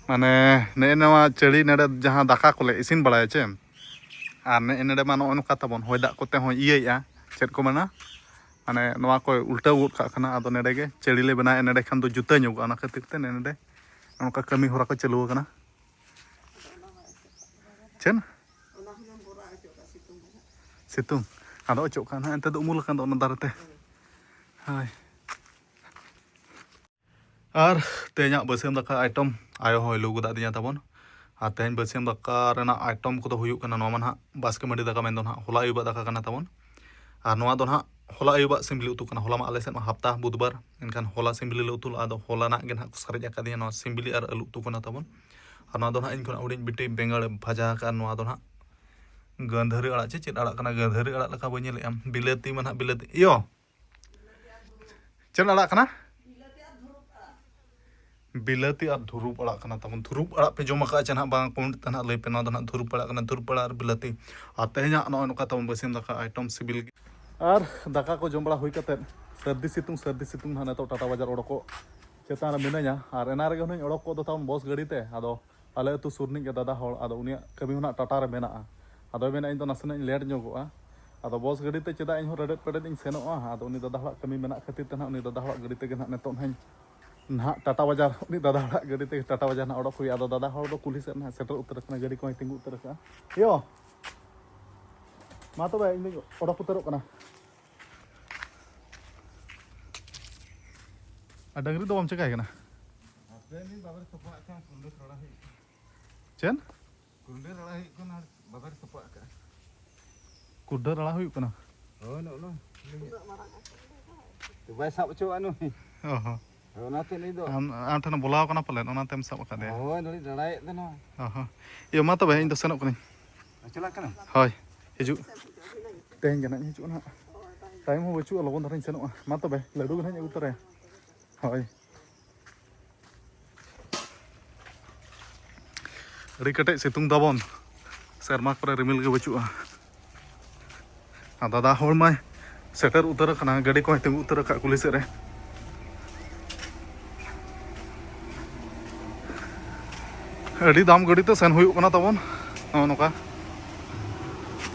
ᱢᱟᱱᱮ ᱱᱮᱜᱼᱮ ᱱᱚᱣᱟ ᱪᱟᱹᱲᱤ ᱱᱚᱰᱮ ᱡᱟᱦᱟᱸ ᱫᱟᱠᱟ ᱠᱚᱞᱮ ᱤᱥᱤᱱ ᱵᱟᱲᱟᱭᱟ ᱪᱮ, ᱟᱨ ᱱᱮᱜᱼᱮ ᱱᱚᱰᱮ ᱢᱟ ᱱᱚᱜᱼᱚ ᱱᱚᱝᱠᱟ ᱛᱟᱵᱚᱱ, ᱦᱚᱭ ᱫᱟᱜ ᱠᱚᱛᱮ ᱦᱚᱸ ᱤᱭᱟᱹᱭᱮᱜᱼᱟ, ᱪᱮᱫ ᱠᱚ ᱢᱮᱱᱟ, ᱢᱟᱱᱮ ᱱᱚᱣᱟ ᱠᱚᱭ ᱩᱞᱴᱟᱹᱣ ᱜᱚᱫ ᱠᱟᱜ ᱠᱟᱱᱟ᱾ ᱟᱫᱚ ᱱᱚᱰᱮ ᱜᱮ ᱪᱟᱹᱲᱤ ᱞᱮ ᱵᱮᱱᱟᱣᱮᱫᱼᱟ, ᱱᱚᱰᱮ ᱠᱷᱟᱱ ᱫᱚ ᱡᱩᱛᱟᱹ ᱧᱚᱜᱚᱜᱼᱟ, ᱚᱱᱟ ᱠᱷᱟᱹᱛᱤᱨ ᱛᱮ ᱱᱚᱰᱮ ᱱᱚᱝᱠᱟ ᱠᱟᱹᱢᱤ ᱦᱚᱨᱟ ᱠᱚ ᱪᱟᱹᱞᱩ ᱟᱠᱟᱱᱟ᱾ ᱪᱮᱫ? ᱥᱤᱛᱩᱝ? ᱟᱫᱚ ᱚᱪᱚᱜ ᱠᱟᱜ ᱱᱟᱦᱟᱜ, ᱮᱱᱛᱮ ᱫᱚ ᱩᱢᱩᱞ ᱟᱠᱟᱱ ᱫᱚ ᱚᱱᱟ ᱫᱟᱨᱮ ᱛᱮ᱾ ᱦᱳᱭ᱾ ᱟᱨ ᱛᱮᱦᱮᱧᱟᱜ ᱵᱟᱹᱥᱭᱟᱹᱢ ᱫᱟᱠᱟ item ᱟᱭᱳ ᱦᱚᱸᱭ ᱞᱩ ᱜᱚᱫ ᱟᱹᱫᱤᱧᱟ ᱛᱟᱵᱚᱱ᱾ ᱟᱨ ᱛᱮᱦᱮᱧ ᱵᱟᱹᱥᱭᱟᱹᱢ ᱫᱟᱠᱟ ᱨᱮᱱᱟᱜ item ᱠᱚᱫᱚ ᱦᱩᱭᱩᱜ ᱠᱟᱱᱟ ᱱᱚᱣᱟ ᱢᱟ ᱱᱟᱦᱟᱜ ᱵᱟᱥᱠᱮ ᱢᱟᱹᱰᱤ ᱫᱟᱠᱟ ᱢᱮᱱᱫᱚ ᱱᱟᱦᱟᱜ ᱦᱚᱞᱟ ᱟᱹᱭᱩᱵᱟᱜ ᱫᱟᱠᱟ ᱠᱟᱱᱟ ᱛᱟᱵᱚᱱ᱾ ᱟᱨ ᱱᱚᱣᱟ ᱫᱚ ᱱᱟᱦᱟᱜ ᱦᱚᱞᱟ ᱟᱹᱭᱩᱵᱟᱜ ᱥᱤᱢᱵᱤᱞᱤ ᱩᱛᱩ ᱠᱟᱱᱟ᱾ ᱦᱚᱞᱟ ᱢᱟ ᱟᱞᱮ ᱥᱮᱫ ᱢᱟ ᱦᱟᱯᱛᱟ ᱵᱩᱫᱷᱵᱟᱨ, ᱮᱱᱠᱷᱟᱱ ᱦᱚᱞᱟ ᱥᱤᱢᱵᱤᱞᱤ ᱞᱮ ᱩᱛᱩ ᱞᱮᱫᱼᱟ᱾ ᱟᱫᱚ ᱦᱚᱞᱟᱱᱟᱜ ᱜᱮ ᱱᱟᱦᱟᱜ ᱠᱚ ᱥᱟᱨᱮᱡ ᱟᱠᱟᱫᱤᱧᱟ ᱱᱚᱣᱟ ᱥᱤᱢᱵᱤᱞᱤ ᱟᱨ ᱟᱹᱞᱩ ᱩᱛᱩ ᱠᱟᱱᱟ ᱛᱟᱵᱚᱱ᱾ ᱟᱨ ᱱᱚᱣᱟ ᱫᱚ ᱱᱟᱦᱟᱜ ᱤᱧ ᱠᱷᱚᱱᱟᱜ ᱦᱩᱰᱤᱧ ᱵᱤᱴᱤ ᱵᱮᱸᱜᱟᱲ ᱵᱷᱟᱡᱟ ᱟᱠᱟᱫᱼᱟ᱾ ᱱᱚᱣᱟ ᱫᱚ ᱱᱟᱦᱟᱜ ᱜᱟᱹᱫᱷᱟᱹᱨᱤ ᱟᱲᱟᱜ ᱪᱮ ᱪᱮᱫ ᱟᱲᱟᱜ ᱠᱟᱱᱟ? ᱜᱟᱹᱫᱷᱟᱹᱨᱤ ᱟᱲᱟᱜ ᱞᱮᱠᱟ ᱵᱟᱹᱧ ᱧᱮᱞᱮᱫᱼᱟ᱾ ᱵᱤᱞᱟᱹᱛᱤ ᱢᱟ ᱱᱟᱦᱟᱜ ᱵᱤᱞᱟᱹᱛᱤ, ᱤᱭᱳ, ᱪᱮᱫ ᱟᱲᱟᱜ ᱠᱟᱱᱟ? ᱵᱤᱞᱟᱹᱛᱤ ᱟᱨ ᱫᱷᱩᱨᱩᱯ ᱟᱲᱟᱜ ᱠᱟᱱᱟ ᱛᱟᱵᱚᱱ᱾ ᱫᱷᱩᱨᱩᱯ ᱟᱲᱟᱜ ᱯᱮ ᱡᱚᱢ ᱟᱠᱟᱫᱼᱟ ᱪᱮ ᱱᱟᱦᱟᱜ ᱵᱟᱝ? ᱠᱚᱢᱮᱱᱴ ᱛᱮ ᱱᱟᱦᱟᱜ ᱞᱟᱹᱭ ᱯᱮ᱾ ᱱᱚᱣᱟ ᱫᱚ ᱱᱟᱦᱟᱜ ᱫᱷᱩᱨᱩᱯ ᱟᱲᱟᱜ ᱠᱟᱱᱟ, ᱫᱷᱩᱨᱩᱯ ᱟᱲᱟᱜ ᱟᱨ ᱵᱤᱞᱟᱹᱛᱤ᱾ ᱟᱨ ᱛᱮᱦᱮᱧᱟᱜ ᱱᱚᱜᱼᱚᱭ ᱱᱚᱝᱠᱟ ᱛᱟᱵᱚᱱ ᱵᱟᱹᱥᱭᱟᱹᱢ ᱫᱟᱠᱟ ᱟᱭᱴᱮᱢ ᱥᱤᱵᱤᱞ ᱜᱮ᱾ ᱟᱨ ᱫᱟᱠᱟ ᱠᱚ ᱡᱚᱢ ᱵᱟᱲᱟ ᱦᱩᱭ ᱠᱟᱛᱮᱫ ᱥᱟᱹᱨᱫᱤ ᱥᱤᱛᱩᱝ, ᱥᱟᱹᱨᱫᱤ ᱥᱤᱛᱩᱝ ᱱᱟᱦᱟᱜ ᱱᱤᱛᱚᱜ ᱴᱟᱴᱟ ᱵᱟᱡᱟᱨ ᱚᱰᱚᱠᱚᱜ ᱪᱮᱛᱟᱱ ᱨᱮ ᱢᱤᱱᱟᱹᱧᱟ᱾ ᱟᱨ ᱮᱱᱟᱝ ᱨᱮᱜᱮ ᱦᱩᱱᱟᱹᱧ ᱚᱰᱚᱠ ᱠᱚᱜ ᱫᱚ ᱛᱟᱵᱚᱱ ᱵᱚᱥ ᱜᱟᱹᱰᱤ ᱛᱮ᱾ ᱟᱫᱚ ᱟᱞᱮ ᱟᱹᱛᱩ ᱥᱩᱨ ᱨᱤᱱᱤᱡ ᱜᱮ ᱫᱟᱫᱟ ᱦᱚᱲ, ᱟᱫᱚ ᱩᱱᱤᱭᱟᱜ ᱠᱟᱹᱢᱤ ᱦᱚᱸ ᱱᱟᱜ ᱴᱟᱴᱟ ᱨᱮ ᱢᱮᱱᱟᱜᱼᱟ᱾ ᱟᱫᱚᱭ ᱢᱮᱱᱟ, "ᱤᱧ ᱫᱚ ᱱᱟᱥᱮᱱᱟᱜ ᱤᱧ ᱞᱮᱴ ᱧᱚᱜᱚᱜᱼᱟ, ᱟᱫᱚ ᱵᱚᱥ ᱜᱟᱹᱰᱤ ᱛᱮ ᱪᱮᱫᱟᱜ ᱤᱧᱦᱚᱸ ᱨᱮᱰᱮᱫ ᱯᱮᱰᱮᱫ ᱤᱧ ᱥᱮᱱᱚᱜᱼᱟ?" ᱟᱫᱚ ᱩᱱᱤ ᱫᱟᱫᱟ ᱦᱚᱲᱟᱜ ᱠᱟᱹᱢᱤ ᱢᱮᱱᱟᱜ ᱠᱷᱟᱹᱛᱤᱨ ᱛᱮ ᱱᱟᱜ ᱩᱱᱤ ᱫᱟᱫᱟ ᱦᱚᱲᱟᱜ ᱜᱟᱹᱰᱤ ᱛᱮᱜᱮ ᱱᱟᱜ ᱱᱤᱛᱚᱜ ᱱᱟᱜ ᱤᱧ ᱱᱟᱦᱟᱜ ᱴᱟᱴᱟ ᱵᱟᱡᱟᱨ, ᱩᱱᱤ ᱫᱟᱫᱟ ᱦᱚᱲᱟᱜ ᱜᱟᱹᱰᱤ ᱛᱮᱜᱮ ᱴᱟᱴᱟ ᱵᱟᱡᱟᱨ ᱱᱟᱜ ᱚᱰᱚᱠ ᱦᱩᱭᱩᱜᱼᱟ᱾ ᱟᱫᱚ ᱫᱟᱫᱟ ᱦᱚᱲ ᱫᱚ ᱠᱩᱞᱦᱤ ᱥᱮᱫ ᱱᱟᱜ ᱥᱮᱴᱮᱨ ᱩᱛᱟᱹᱨ ᱟᱠᱟᱱᱟ, ᱜᱟᱹᱰᱤ ᱠᱚᱦᱚᱸᱭ ᱛᱤᱸᱜᱩ ᱩᱛᱟᱹᱨ ᱟᱠᱟᱫᱼᱟ᱾ ᱭᱳ, ᱢᱟ ᱛᱚᱵᱮ, ᱤᱧ ᱫᱚᱧ ᱚᱰᱚᱠ ᱩᱛᱟᱹᱨᱚᱜ ᱠᱟᱱᱟ᱾ ᱟᱨ ᱰᱟᱹᱝᱨᱤ ᱫᱚ ᱵᱟᱢ ᱪᱤᱠᱟᱹᱭ ᱠᱟᱱᱟ? ᱦᱟᱯᱮ ᱩᱱᱤ ᱵᱟᱵᱮᱨ ᱛᱚᱯᱟᱜ ᱠᱷᱟᱱ ᱠᱩᱞᱰᱟᱹ ᱨᱟᱲᱟ ᱦᱩᱭᱩᱜ ᱠᱟᱱᱟ᱾ ᱪᱮᱫ? ᱠᱩᱞᱰᱟᱹ ᱨᱟᱲᱟ ᱦᱩᱭᱩᱜ ᱠᱟᱱᱟ, ᱵᱟᱵᱮᱨ ᱛᱚᱯᱟᱜ ᱠᱟᱜᱼᱟ᱾ ᱠᱩᱞᱰᱟᱹ ᱨᱟᱲᱟ ᱦᱩᱭᱩᱜ ᱠᱟᱱᱟ? ᱦᱳᱭ, ᱱᱚᱜᱼᱚ ᱱᱚᱣᱟ᱾ ᱛᱚ ᱵᱟᱭ ᱥᱟᱵ ᱦᱚᱪᱚᱣᱟᱜᱼᱟ ᱱᱩᱭ᱾ ᱚ ᱦᱚᱸ᱾ ᱦᱳᱭ, ᱚᱱᱟᱛᱮ ᱱᱩᱭ ᱫᱚ ᱟᱢ, ᱟᱢ ᱴᱷᱮᱱᱮ ᱵᱚᱞᱟᱣ ᱠᱟᱱᱟ ᱯᱟᱞᱮᱱ, ᱚᱱᱟᱛᱮᱢ ᱥᱟᱵ ᱟᱠᱟᱫᱮᱭᱟ᱾ ᱦᱳᱭ, ᱱᱩᱭ ᱨᱟᱲᱟᱭᱮᱫ ᱫᱚ ᱱᱚᱣᱟ᱾ ᱚ ᱦᱚᱸ᱾ ᱤᱭᱟᱹ, ᱢᱟ ᱛᱚᱵᱮ, ᱤᱧ ᱫᱚ ᱥᱮᱱᱚᱜ ᱠᱟᱹᱱᱟᱹᱧ᱾ ᱪᱟᱞᱟᱜ ᱠᱟᱱᱟ? ᱦᱳᱭ, ᱦᱤᱡᱩᱜ᱾ ᱛᱮᱦᱮᱧ ᱜᱮ ᱱᱟᱜ ᱤᱧ ᱦᱤᱡᱩᱜᱼᱟ ᱱᱟᱜ᱾ ᱴᱟᱭᱤᱢ ᱦᱚᱸ ᱵᱟᱹᱪᱩᱜᱼᱟ, ᱞᱚᱜᱚᱱ ᱫᱷᱟᱨᱟᱧ ᱥᱮᱱᱚᱜᱼᱟ᱾ ᱢᱟ ᱛᱚᱵᱮ, ᱞᱟᱹᱰᱩ ᱜᱮ ᱱᱟᱜ ᱤᱧ ᱟᱹᱜᱩ ᱛᱚᱨᱟᱭᱟ᱾ ᱦᱳᱭ᱾ ᱟᱹᱰᱤ ᱠᱮᱴᱮᱡ ᱥᱤᱛᱩᱝ ᱛᱟᱵᱚᱱ, ᱥᱮᱨᱢᱟ ᱠᱚᱨᱮ ᱨᱤᱢᱤᱞ ᱜᱮ ᱵᱟᱹᱪᱩᱜᱼᱟ᱾ ᱟᱨ ᱫᱟᱫᱟ ᱦᱚᱲ ᱢᱟᱭ ᱥᱮᱴᱮᱨ ᱩᱛᱟᱹᱨ ᱟᱠᱟᱱᱟ, ᱜᱟᱹᱰᱤ ᱠᱚᱦᱚᱸᱭ ᱛᱤᱸᱜᱩ ᱩᱛᱟᱹᱨ ᱟᱠᱟᱫ ᱠᱩᱞᱦᱤ ᱥᱮᱫ ᱨᱮ᱾ ᱟᱹᱰᱤ ᱫᱟᱢ ᱜᱟᱹᱰᱤ ᱛᱮ ᱥᱮᱱ ᱦᱩᱭᱩᱜ ᱠᱟᱱᱟ ᱛᱟᱵᱚᱱ, ᱱᱚᱜᱼᱚ ᱱᱚᱝᱠᱟ᱾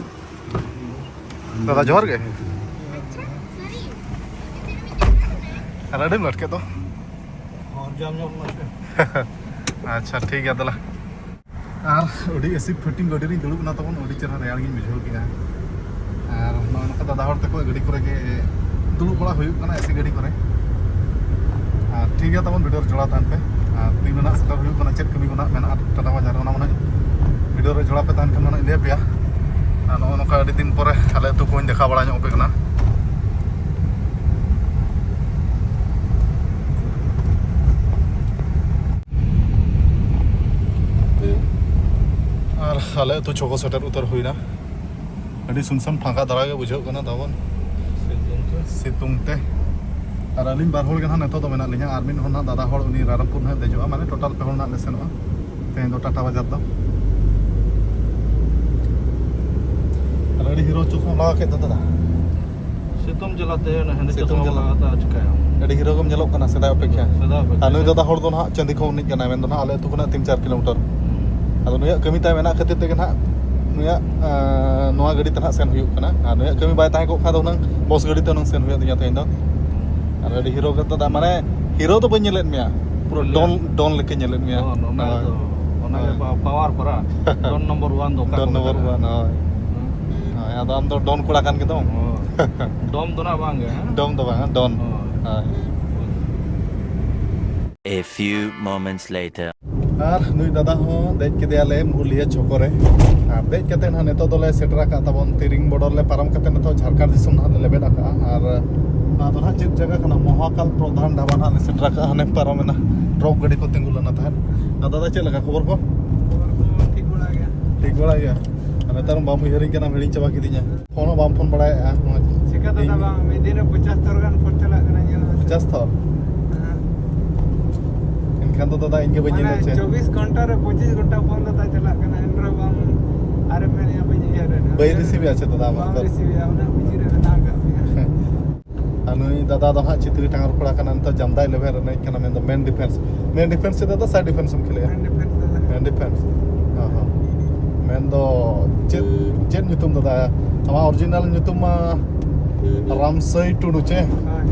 ᱫᱟᱫᱟ, ᱡᱚᱦᱟᱨ ᱜᱮ᱾ ᱟᱨ ᱟᱹᱰᱤᱢ ᱞᱮᱴ ᱠᱮᱫ ᱫᱚ᱾ ᱦᱚᱨ ᱡᱟᱢ ᱧᱚᱜ ᱢᱟ ᱥᱮ᱾ ᱟᱪᱪᱷᱟ, ᱴᱷᱤᱠ ᱜᱮᱭᱟ, ᱫᱮᱞᱟ᱾ ᱟᱨ ᱟᱹᱰᱤ ᱮᱥᱤ ᱯᱷᱤᱴᱤᱝ ᱜᱟᱹᱰᱤ ᱨᱤᱧ ᱫᱩᱲᱩᱵ ᱮᱱᱟ ᱛᱟᱵᱚᱱ, ᱟᱹᱰᱤ ᱪᱮᱦᱨᱟ ᱨᱮᱭᱟᱲ ᱜᱤᱧ ᱵᱩᱡᱷᱟᱹᱣ ᱠᱮᱫᱼᱟ᱾ ᱟᱨ ᱱᱚᱜᱼᱚ ᱱᱚᱝᱠᱟ ᱫᱟᱫᱟ ᱦᱚᱲ ᱛᱟᱠᱚ ᱜᱟᱹᱰᱤ ᱠᱚᱨᱮ ᱜᱮ ᱫᱩᱲᱩᱵ ᱵᱟᱲᱟ ᱦᱩᱭᱩᱜ ᱠᱟᱱᱟ, ᱮᱥᱤ ᱜᱟᱹᱰᱤ ᱠᱚᱨᱮ᱾ ᱟᱨ ᱴᱷᱤᱠ ᱜᱮᱭᱟ ᱛᱟᱵᱚᱱ, ᱵᱷᱤᱰᱤᱭᱳ ᱨᱮ ᱡᱚᱲᱟᱣ ᱛᱟᱦᱮᱱ ᱯᱮ᱾ ᱟᱨ ᱛᱤᱱ ᱨᱮᱱᱟᱜ ᱥᱮᱴᱮᱨ ᱦᱩᱭᱩᱜ ᱠᱟᱱᱟ, ᱪᱮᱫ ᱠᱟᱹᱢᱤ ᱠᱚ ᱱᱟᱜ ᱢᱮᱱᱟᱜᱼᱟ ᱴᱟᱴᱟ ᱵᱟᱡᱟᱨ ᱨᱮ, ᱚᱱᱟ ᱢᱟ ᱱᱟᱜ ᱵᱷᱤᱰᱤᱭᱳ ᱨᱮ ᱡᱚᱲᱟᱣ ᱯᱮ ᱛᱟᱦᱮᱱ ᱠᱷᱟᱱ ᱢᱟ ᱱᱟᱜ ᱤᱧ ᱞᱟᱹᱭ ᱟᱯᱮᱭᱟ᱾ ᱟᱨ ᱱᱚᱜᱼᱚ ᱱᱚᱝᱠᱟ ᱟᱹᱰᱤ ᱫᱤᱱ ᱯᱚᱨᱮ ᱟᱞᱮ ᱟᱹᱛᱩ ᱠᱚᱧ ᱫᱮᱠᱷᱟᱣ ᱵᱟᱲᱟ ᱧᱚᱜ ᱟᱯᱮ ᱠᱟᱱᱟ᱾ ᱟᱨ ᱟᱞᱮ ᱟᱹᱛᱩ ᱪᱷᱚᱠᱚ ᱥᱮᱴᱮᱨ ᱩᱛᱟᱹᱨ ᱦᱩᱭᱱᱟ᱾ ᱟᱹᱰᱤ ᱥᱩᱱᱥᱟᱱ ᱯᱷᱟᱸᱠᱟ ᱫᱷᱟᱨᱟ ᱜᱮ ᱵᱩᱡᱷᱟᱹᱜ ᱠᱟᱱᱟ ᱛᱟᱵᱚᱱ᱾ ᱥᱤᱛᱩᱝ ᱛᱮ᱾ ᱟᱨ ᱟᱹᱞᱤᱧ ᱵᱟᱨ ᱦᱚᱲ ᱜᱮ ᱱᱟᱦᱟᱜ ᱱᱤᱛᱚᱜ ᱫᱚ ᱢᱮᱱᱟᱜ ᱞᱤᱧᱟ, ᱟᱨ ᱢᱤᱫ ᱦᱚᱲ ᱱᱟᱦᱟᱜ ᱫᱟᱫᱟ ᱦᱚᱲ, ᱩᱱᱤ ᱨᱟᱭᱨᱚᱝᱯᱩᱨ ᱱᱟᱦᱟᱜ ᱫᱮᱡᱚᱜᱼᱟ, ᱢᱟᱱᱮ ᱴᱳᱴᱟᱞ ᱯᱮ ᱦᱚᱲ ᱱᱟᱦᱟᱜ ᱞᱮ ᱥᱮᱱᱚᱜᱼᱟ ᱛᱮᱦᱮᱧ ᱫᱚ ᱴᱟᱴᱟ ᱵᱟᱡᱟᱨ ᱫᱚ᱾ ᱟᱨ ᱟᱹᱰᱤ ᱦᱤᱨᱳ ᱪᱚᱠᱚ ᱞᱟᱜᱟᱣ ᱠᱮᱫ ᱫᱚ ᱫᱟᱫᱟ᱾ ᱥᱤᱛᱩᱝ ᱡᱟᱞᱟᱛᱮ ᱚᱱᱟ ᱦᱮᱸᱫᱮ ᱥᱤᱛᱩᱝ ᱪᱚᱥᱢᱟ ᱡᱟᱞᱟ᱾ ᱞᱟᱜᱟᱣ ᱠᱟᱛᱮ ᱪᱤᱠᱟᱹᱭᱟᱢ? ᱟᱹᱰᱤ ᱦᱤᱨᱳ ᱜᱮᱢ ᱧᱮᱞᱚᱜ ᱠᱟᱱᱟ ᱥᱮᱫᱟᱭ ᱚᱯᱮᱠᱷᱟ᱾ ᱥᱮᱫᱟᱭ ᱚᱯᱮᱠᱷᱟ᱾ ᱟᱨ ᱱᱩᱭ ᱫᱟᱫᱟ ᱦᱚᱲ ᱫᱚ ᱱᱟᱦᱟᱜ ᱪᱟᱸᱫᱤ ᱠᱷᱚᱱ ᱨᱤᱱᱤᱡ ᱠᱟᱱᱟᱭ, ᱢᱮᱱᱫᱚ ᱱᱟᱦᱟᱜ ᱟᱞᱮ ᱟᱹᱛᱩ ᱠᱷᱚᱱᱟᱜ ᱛᱤᱱ ᱪᱟᱨ ᱠᱤᱞᱳᱢᱤᱴᱟᱨ᱾ ᱦᱩᱸ᱾ ᱟᱫᱚ ᱱᱩᱭᱟᱜ ᱠᱟᱹᱢᱤ ᱛᱟᱭ ᱢᱮᱱᱟᱜ ᱠᱷᱟᱹᱛᱤᱨ ᱛᱮᱜᱮ ᱱᱟᱦᱟᱜ ᱱᱩᱭᱟᱜ, ᱟᱸ, ᱱᱚᱣᱟ ᱜᱟᱹᱰᱤ ᱛᱮ ᱱᱟᱦᱟᱜ ᱥᱮᱱ ᱦᱩᱭᱩᱜ ᱠᱟᱱᱟ᱾ ᱟᱨ ᱱᱩᱭᱟᱜ ᱠᱟᱹᱢᱤ ᱵᱟᱭ ᱛᱟᱦᱮᱸ ᱠᱚᱜ ᱠᱷᱟᱱ ᱫᱚ ᱦᱩᱱᱟᱹᱝ ᱵᱚᱥ ᱜᱟᱹᱰᱤ ᱛᱮ ᱦᱩᱱᱟᱹᱝ ᱥᱮᱱ ᱦᱩᱭᱩᱜ ᱛᱤᱧᱟ ᱛᱮᱦᱮᱧ ᱫᱚ᱾ ᱟᱨ ᱟᱹᱰᱤ ᱦᱤᱨᱳ ᱜᱮ ᱫᱟᱫᱟ, ᱢᱟᱱᱮ ᱦᱤᱨᱳ ᱫᱚ ᱵᱟᱹᱧ ᱧᱮᱞᱮᱫ ᱢᱮᱭᱟ, ᱯᱩᱨᱟᱹ ᱰᱚᱱ, ᱰᱚᱱ ᱞᱮᱠᱟ ᱧᱮᱞᱮᱫ ᱢᱮᱭᱟ᱾ ᱰᱚᱱ, ᱚᱱᱟ ᱦᱳᱭ᱾ ᱫᱚ, ᱚᱱᱟ ᱜᱮ ᱦᱳᱭ᱾ ᱯᱟ-, ᱯᱟᱣᱟᱨ ᱯᱟᱨᱟ᱾ ᱰᱚᱱ ᱱᱚᱢᱵᱚᱨ ᱚᱣᱟᱱ ᱫᱚ ᱚᱠᱟ ᱰᱚᱱ ᱠᱚ ᱱᱚᱢᱵᱚᱨ ᱢᱮᱛᱟᱜᱼᱟ? ᱚᱣᱟᱱ, ᱦᱳᱭ᱾ ᱦᱮᱸ᱾ ᱦᱳᱭ, ᱟᱫᱚ ᱟᱢ ᱫᱚ ᱰᱚᱱ ᱠᱚᱲᱟ ᱠᱟᱱ ᱜᱮ ᱫᱚᱢ᱾ ᱦᱳᱭ᱾ ᱰᱚᱢ ᱫᱚ ᱱᱟᱜ ᱵᱟᱝ ᱜᱮ, ᱦᱮᱸ? ᱰᱚᱢ ᱫᱚ ᱵᱟᱝ, ᱰᱚᱱ᱾ ᱦᱳᱭ᱾ ᱦᱳᱭ᱾ A few moments later. ᱟᱨ ᱱᱩᱭ ᱫᱟᱫᱟ ᱦᱚᱸ ᱫᱮᱡ ᱠᱮᱫᱮᱭᱟᱞᱮ ᱢᱩᱨᱩᱞᱤᱭᱟᱹ ᱪᱷᱚᱠᱚ ᱨᱮ᱾ ᱟᱨ ᱫᱮᱡ ᱠᱟᱛᱮ ᱱᱟᱦᱟᱜ ᱱᱤᱛᱚᱜ ᱫᱚᱞᱮ ᱥᱮᱴᱮᱨ ᱟᱠᱟᱫ ᱛᱟᱵᱚᱱ ᱛᱤᱨᱤᱝ ᱵᱚᱰᱚᱨ ᱞᱮ ᱯᱟᱨᱚᱢ ᱠᱟᱛᱮ ᱱᱤᱛᱚᱜ ᱡᱷᱟᱲᱠᱷᱚᱸᱰ ᱫᱤᱥᱚᱢ ᱱᱟᱦᱟᱜ ᱞᱮ ᱞᱮᱵᱮᱫ ᱟᱠᱟᱫᱼᱟ᱾ ᱟᱨ ᱱᱚᱣᱟ ᱫᱚ ᱱᱟᱦᱟᱜ ᱪᱮᱫ ᱡᱟᱭᱜᱟ ᱠᱟᱱᱟ? ᱢᱚᱦᱟᱠᱟᱞ ᱯᱨᱚᱫᱷᱟᱱ ᱰᱷᱟᱵᱟ ᱱᱟᱦᱟᱜ ᱞᱮ ᱥᱮᱴᱮᱨ ᱟᱠᱟᱫᱼᱟ, ᱦᱟᱱᱮ ᱯᱟᱨᱚᱢᱮᱱᱟ ᱴᱨᱚᱠ ᱜᱟᱹᱰᱤ ᱠᱚ ᱛᱤᱸᱜᱩ ᱞᱮᱱᱟ ᱛᱟᱦᱮᱸᱫ᱾ ᱟᱨ ᱫᱟᱫᱟ, ᱪᱮᱫ ᱞᱮᱠᱟ ᱠᱷᱚᱵᱚᱨ ᱠᱚ? ᱠᱷᱚᱵᱚᱨ ᱠᱚ ᱴᱷᱤᱠ ᱵᱟᱲᱟ ᱜᱮᱭᱟ᱾ ᱴᱷᱤᱠ ᱵᱟᱲᱟ ᱜᱮᱭᱟ? ᱟᱨ ᱱᱮᱛᱟᱨ ᱢᱟ ᱵᱟᱢ ᱩᱭᱦᱟᱹᱨᱤᱧ ᱠᱟᱱᱟ, ᱦᱤᱲᱤᱧ ᱪᱟᱵᱟ ᱠᱤᱫᱤᱧᱟ᱾ ᱯᱷᱳᱱ ᱦᱚᱸ ᱵᱟᱢ ᱯᱷᱳᱱ ᱵᱟᱲᱟᱭᱮᱫᱼᱟ᱾ ᱪᱤᱠᱟ ᱫᱟᱫᱟ ᱵᱟᱝ, ᱢᱤᱫ ᱫᱤᱱ ᱨᱮ ᱯᱚᱧᱪᱟᱥ ᱛᱷᱚᱨ ᱜᱟᱱ ᱯᱷᱳᱱ ᱪᱟᱞᱟᱜ ᱠᱟᱱᱟ, ᱧᱮᱞ ᱢᱮᱥᱮ᱾ ᱯᱚᱧᱪᱟᱥ ᱛᱷᱚᱨ? ᱦᱮᱸ᱾ ᱮᱱᱠᱷᱟᱱ ᱫᱚ ᱫᱟᱫᱟ, ᱤᱧ ᱜᱮ ᱵᱟᱹᱧ ᱧᱮᱞ ᱢᱟᱱᱮ ᱞᱮᱫ ᱪᱮ? ᱪᱚᱵᱵᱤᱥ ᱜᱷᱚᱱᱴᱟ ᱨᱮ ᱯᱚᱸᱪᱤᱥ ᱜᱷᱚᱱᱴᱟ ᱯᱷᱳᱱ ᱫᱟᱫᱟ ᱪᱟᱞᱟᱜ ᱠᱟᱱᱟ, ᱮᱱ ᱨᱮᱦᱚᱸ ᱵᱟᱢ, ᱟᱨᱮᱢ ᱢᱮᱱᱮᱫᱼᱟ ᱵᱟᱹᱧ ᱩᱭᱦᱟᱹᱨ ᱮᱫᱟ᱾ ᱵᱟᱹᱧ ᱨᱤᱥᱤᱵᱷ ᱮᱫᱼᱟ ᱪᱮ ᱫᱟᱫᱟ ᱟᱢᱟᱜ ᱵᱟᱢ ᱠᱚᱞ? ᱨᱤᱥᱤᱵᱷ ᱮᱫᱼᱟ, ᱚᱱᱟ ᱵᱷᱤᱛᱤᱨ ᱨᱮ ᱢᱮᱱᱟᱜ ᱟᱠᱟᱫ ᱢᱮᱭᱟ᱾ ᱟᱨ ᱱᱩᱭ ᱫᱟᱫᱟ ᱫᱚ ᱦᱟᱸᱜ ᱪᱤᱛᱨᱤ ᱴᱟᱸᱜᱟᱨ ᱠᱚᱲᱟ ᱠᱟᱱᱟ, ᱱᱤᱛᱚᱜ ᱡᱟᱢᱫᱟ ᱤᱞᱮᱵᱷᱮᱱ ᱨᱮ ᱮᱱᱮᱡ ᱠᱟᱱᱟ, ᱢᱮᱱᱫᱚ ᱢᱮᱱ ᱰᱤᱯᱷᱮᱱᱥ᱾ ᱢᱮᱱ ᱰᱤᱯᱷᱮᱱᱥ ᱥᱮ ᱫᱟᱫᱟ ᱥᱟᱭᱤᱰ ᱰᱤᱯᱷᱮᱱᱥ ᱮᱢ ᱠᱷᱮᱞᱮᱜᱼᱟ? ᱢᱮᱱ ᱰᱤᱯᱷᱮᱱᱥ ᱫᱟᱫᱟ᱾ ᱢᱮᱱ ᱰᱤᱯᱷᱮᱱᱥ᱾ ᱚ ᱦᱚᱸ᱾ ᱢᱮᱱᱫᱚ ᱪᱮᱫ, ᱪᱮᱫ ᱧᱩᱛᱩᱢ ᱫᱟᱫᱟ? ᱟᱢᱟᱜ ᱚᱨᱤᱡᱤᱱᱟᱞ ᱧᱩᱛᱩᱢ ᱢᱟ ᱨᱟᱢᱥᱟᱹᱭ ᱴᱩᱰᱩ ᱪᱮ? ᱦᱳᱭ᱾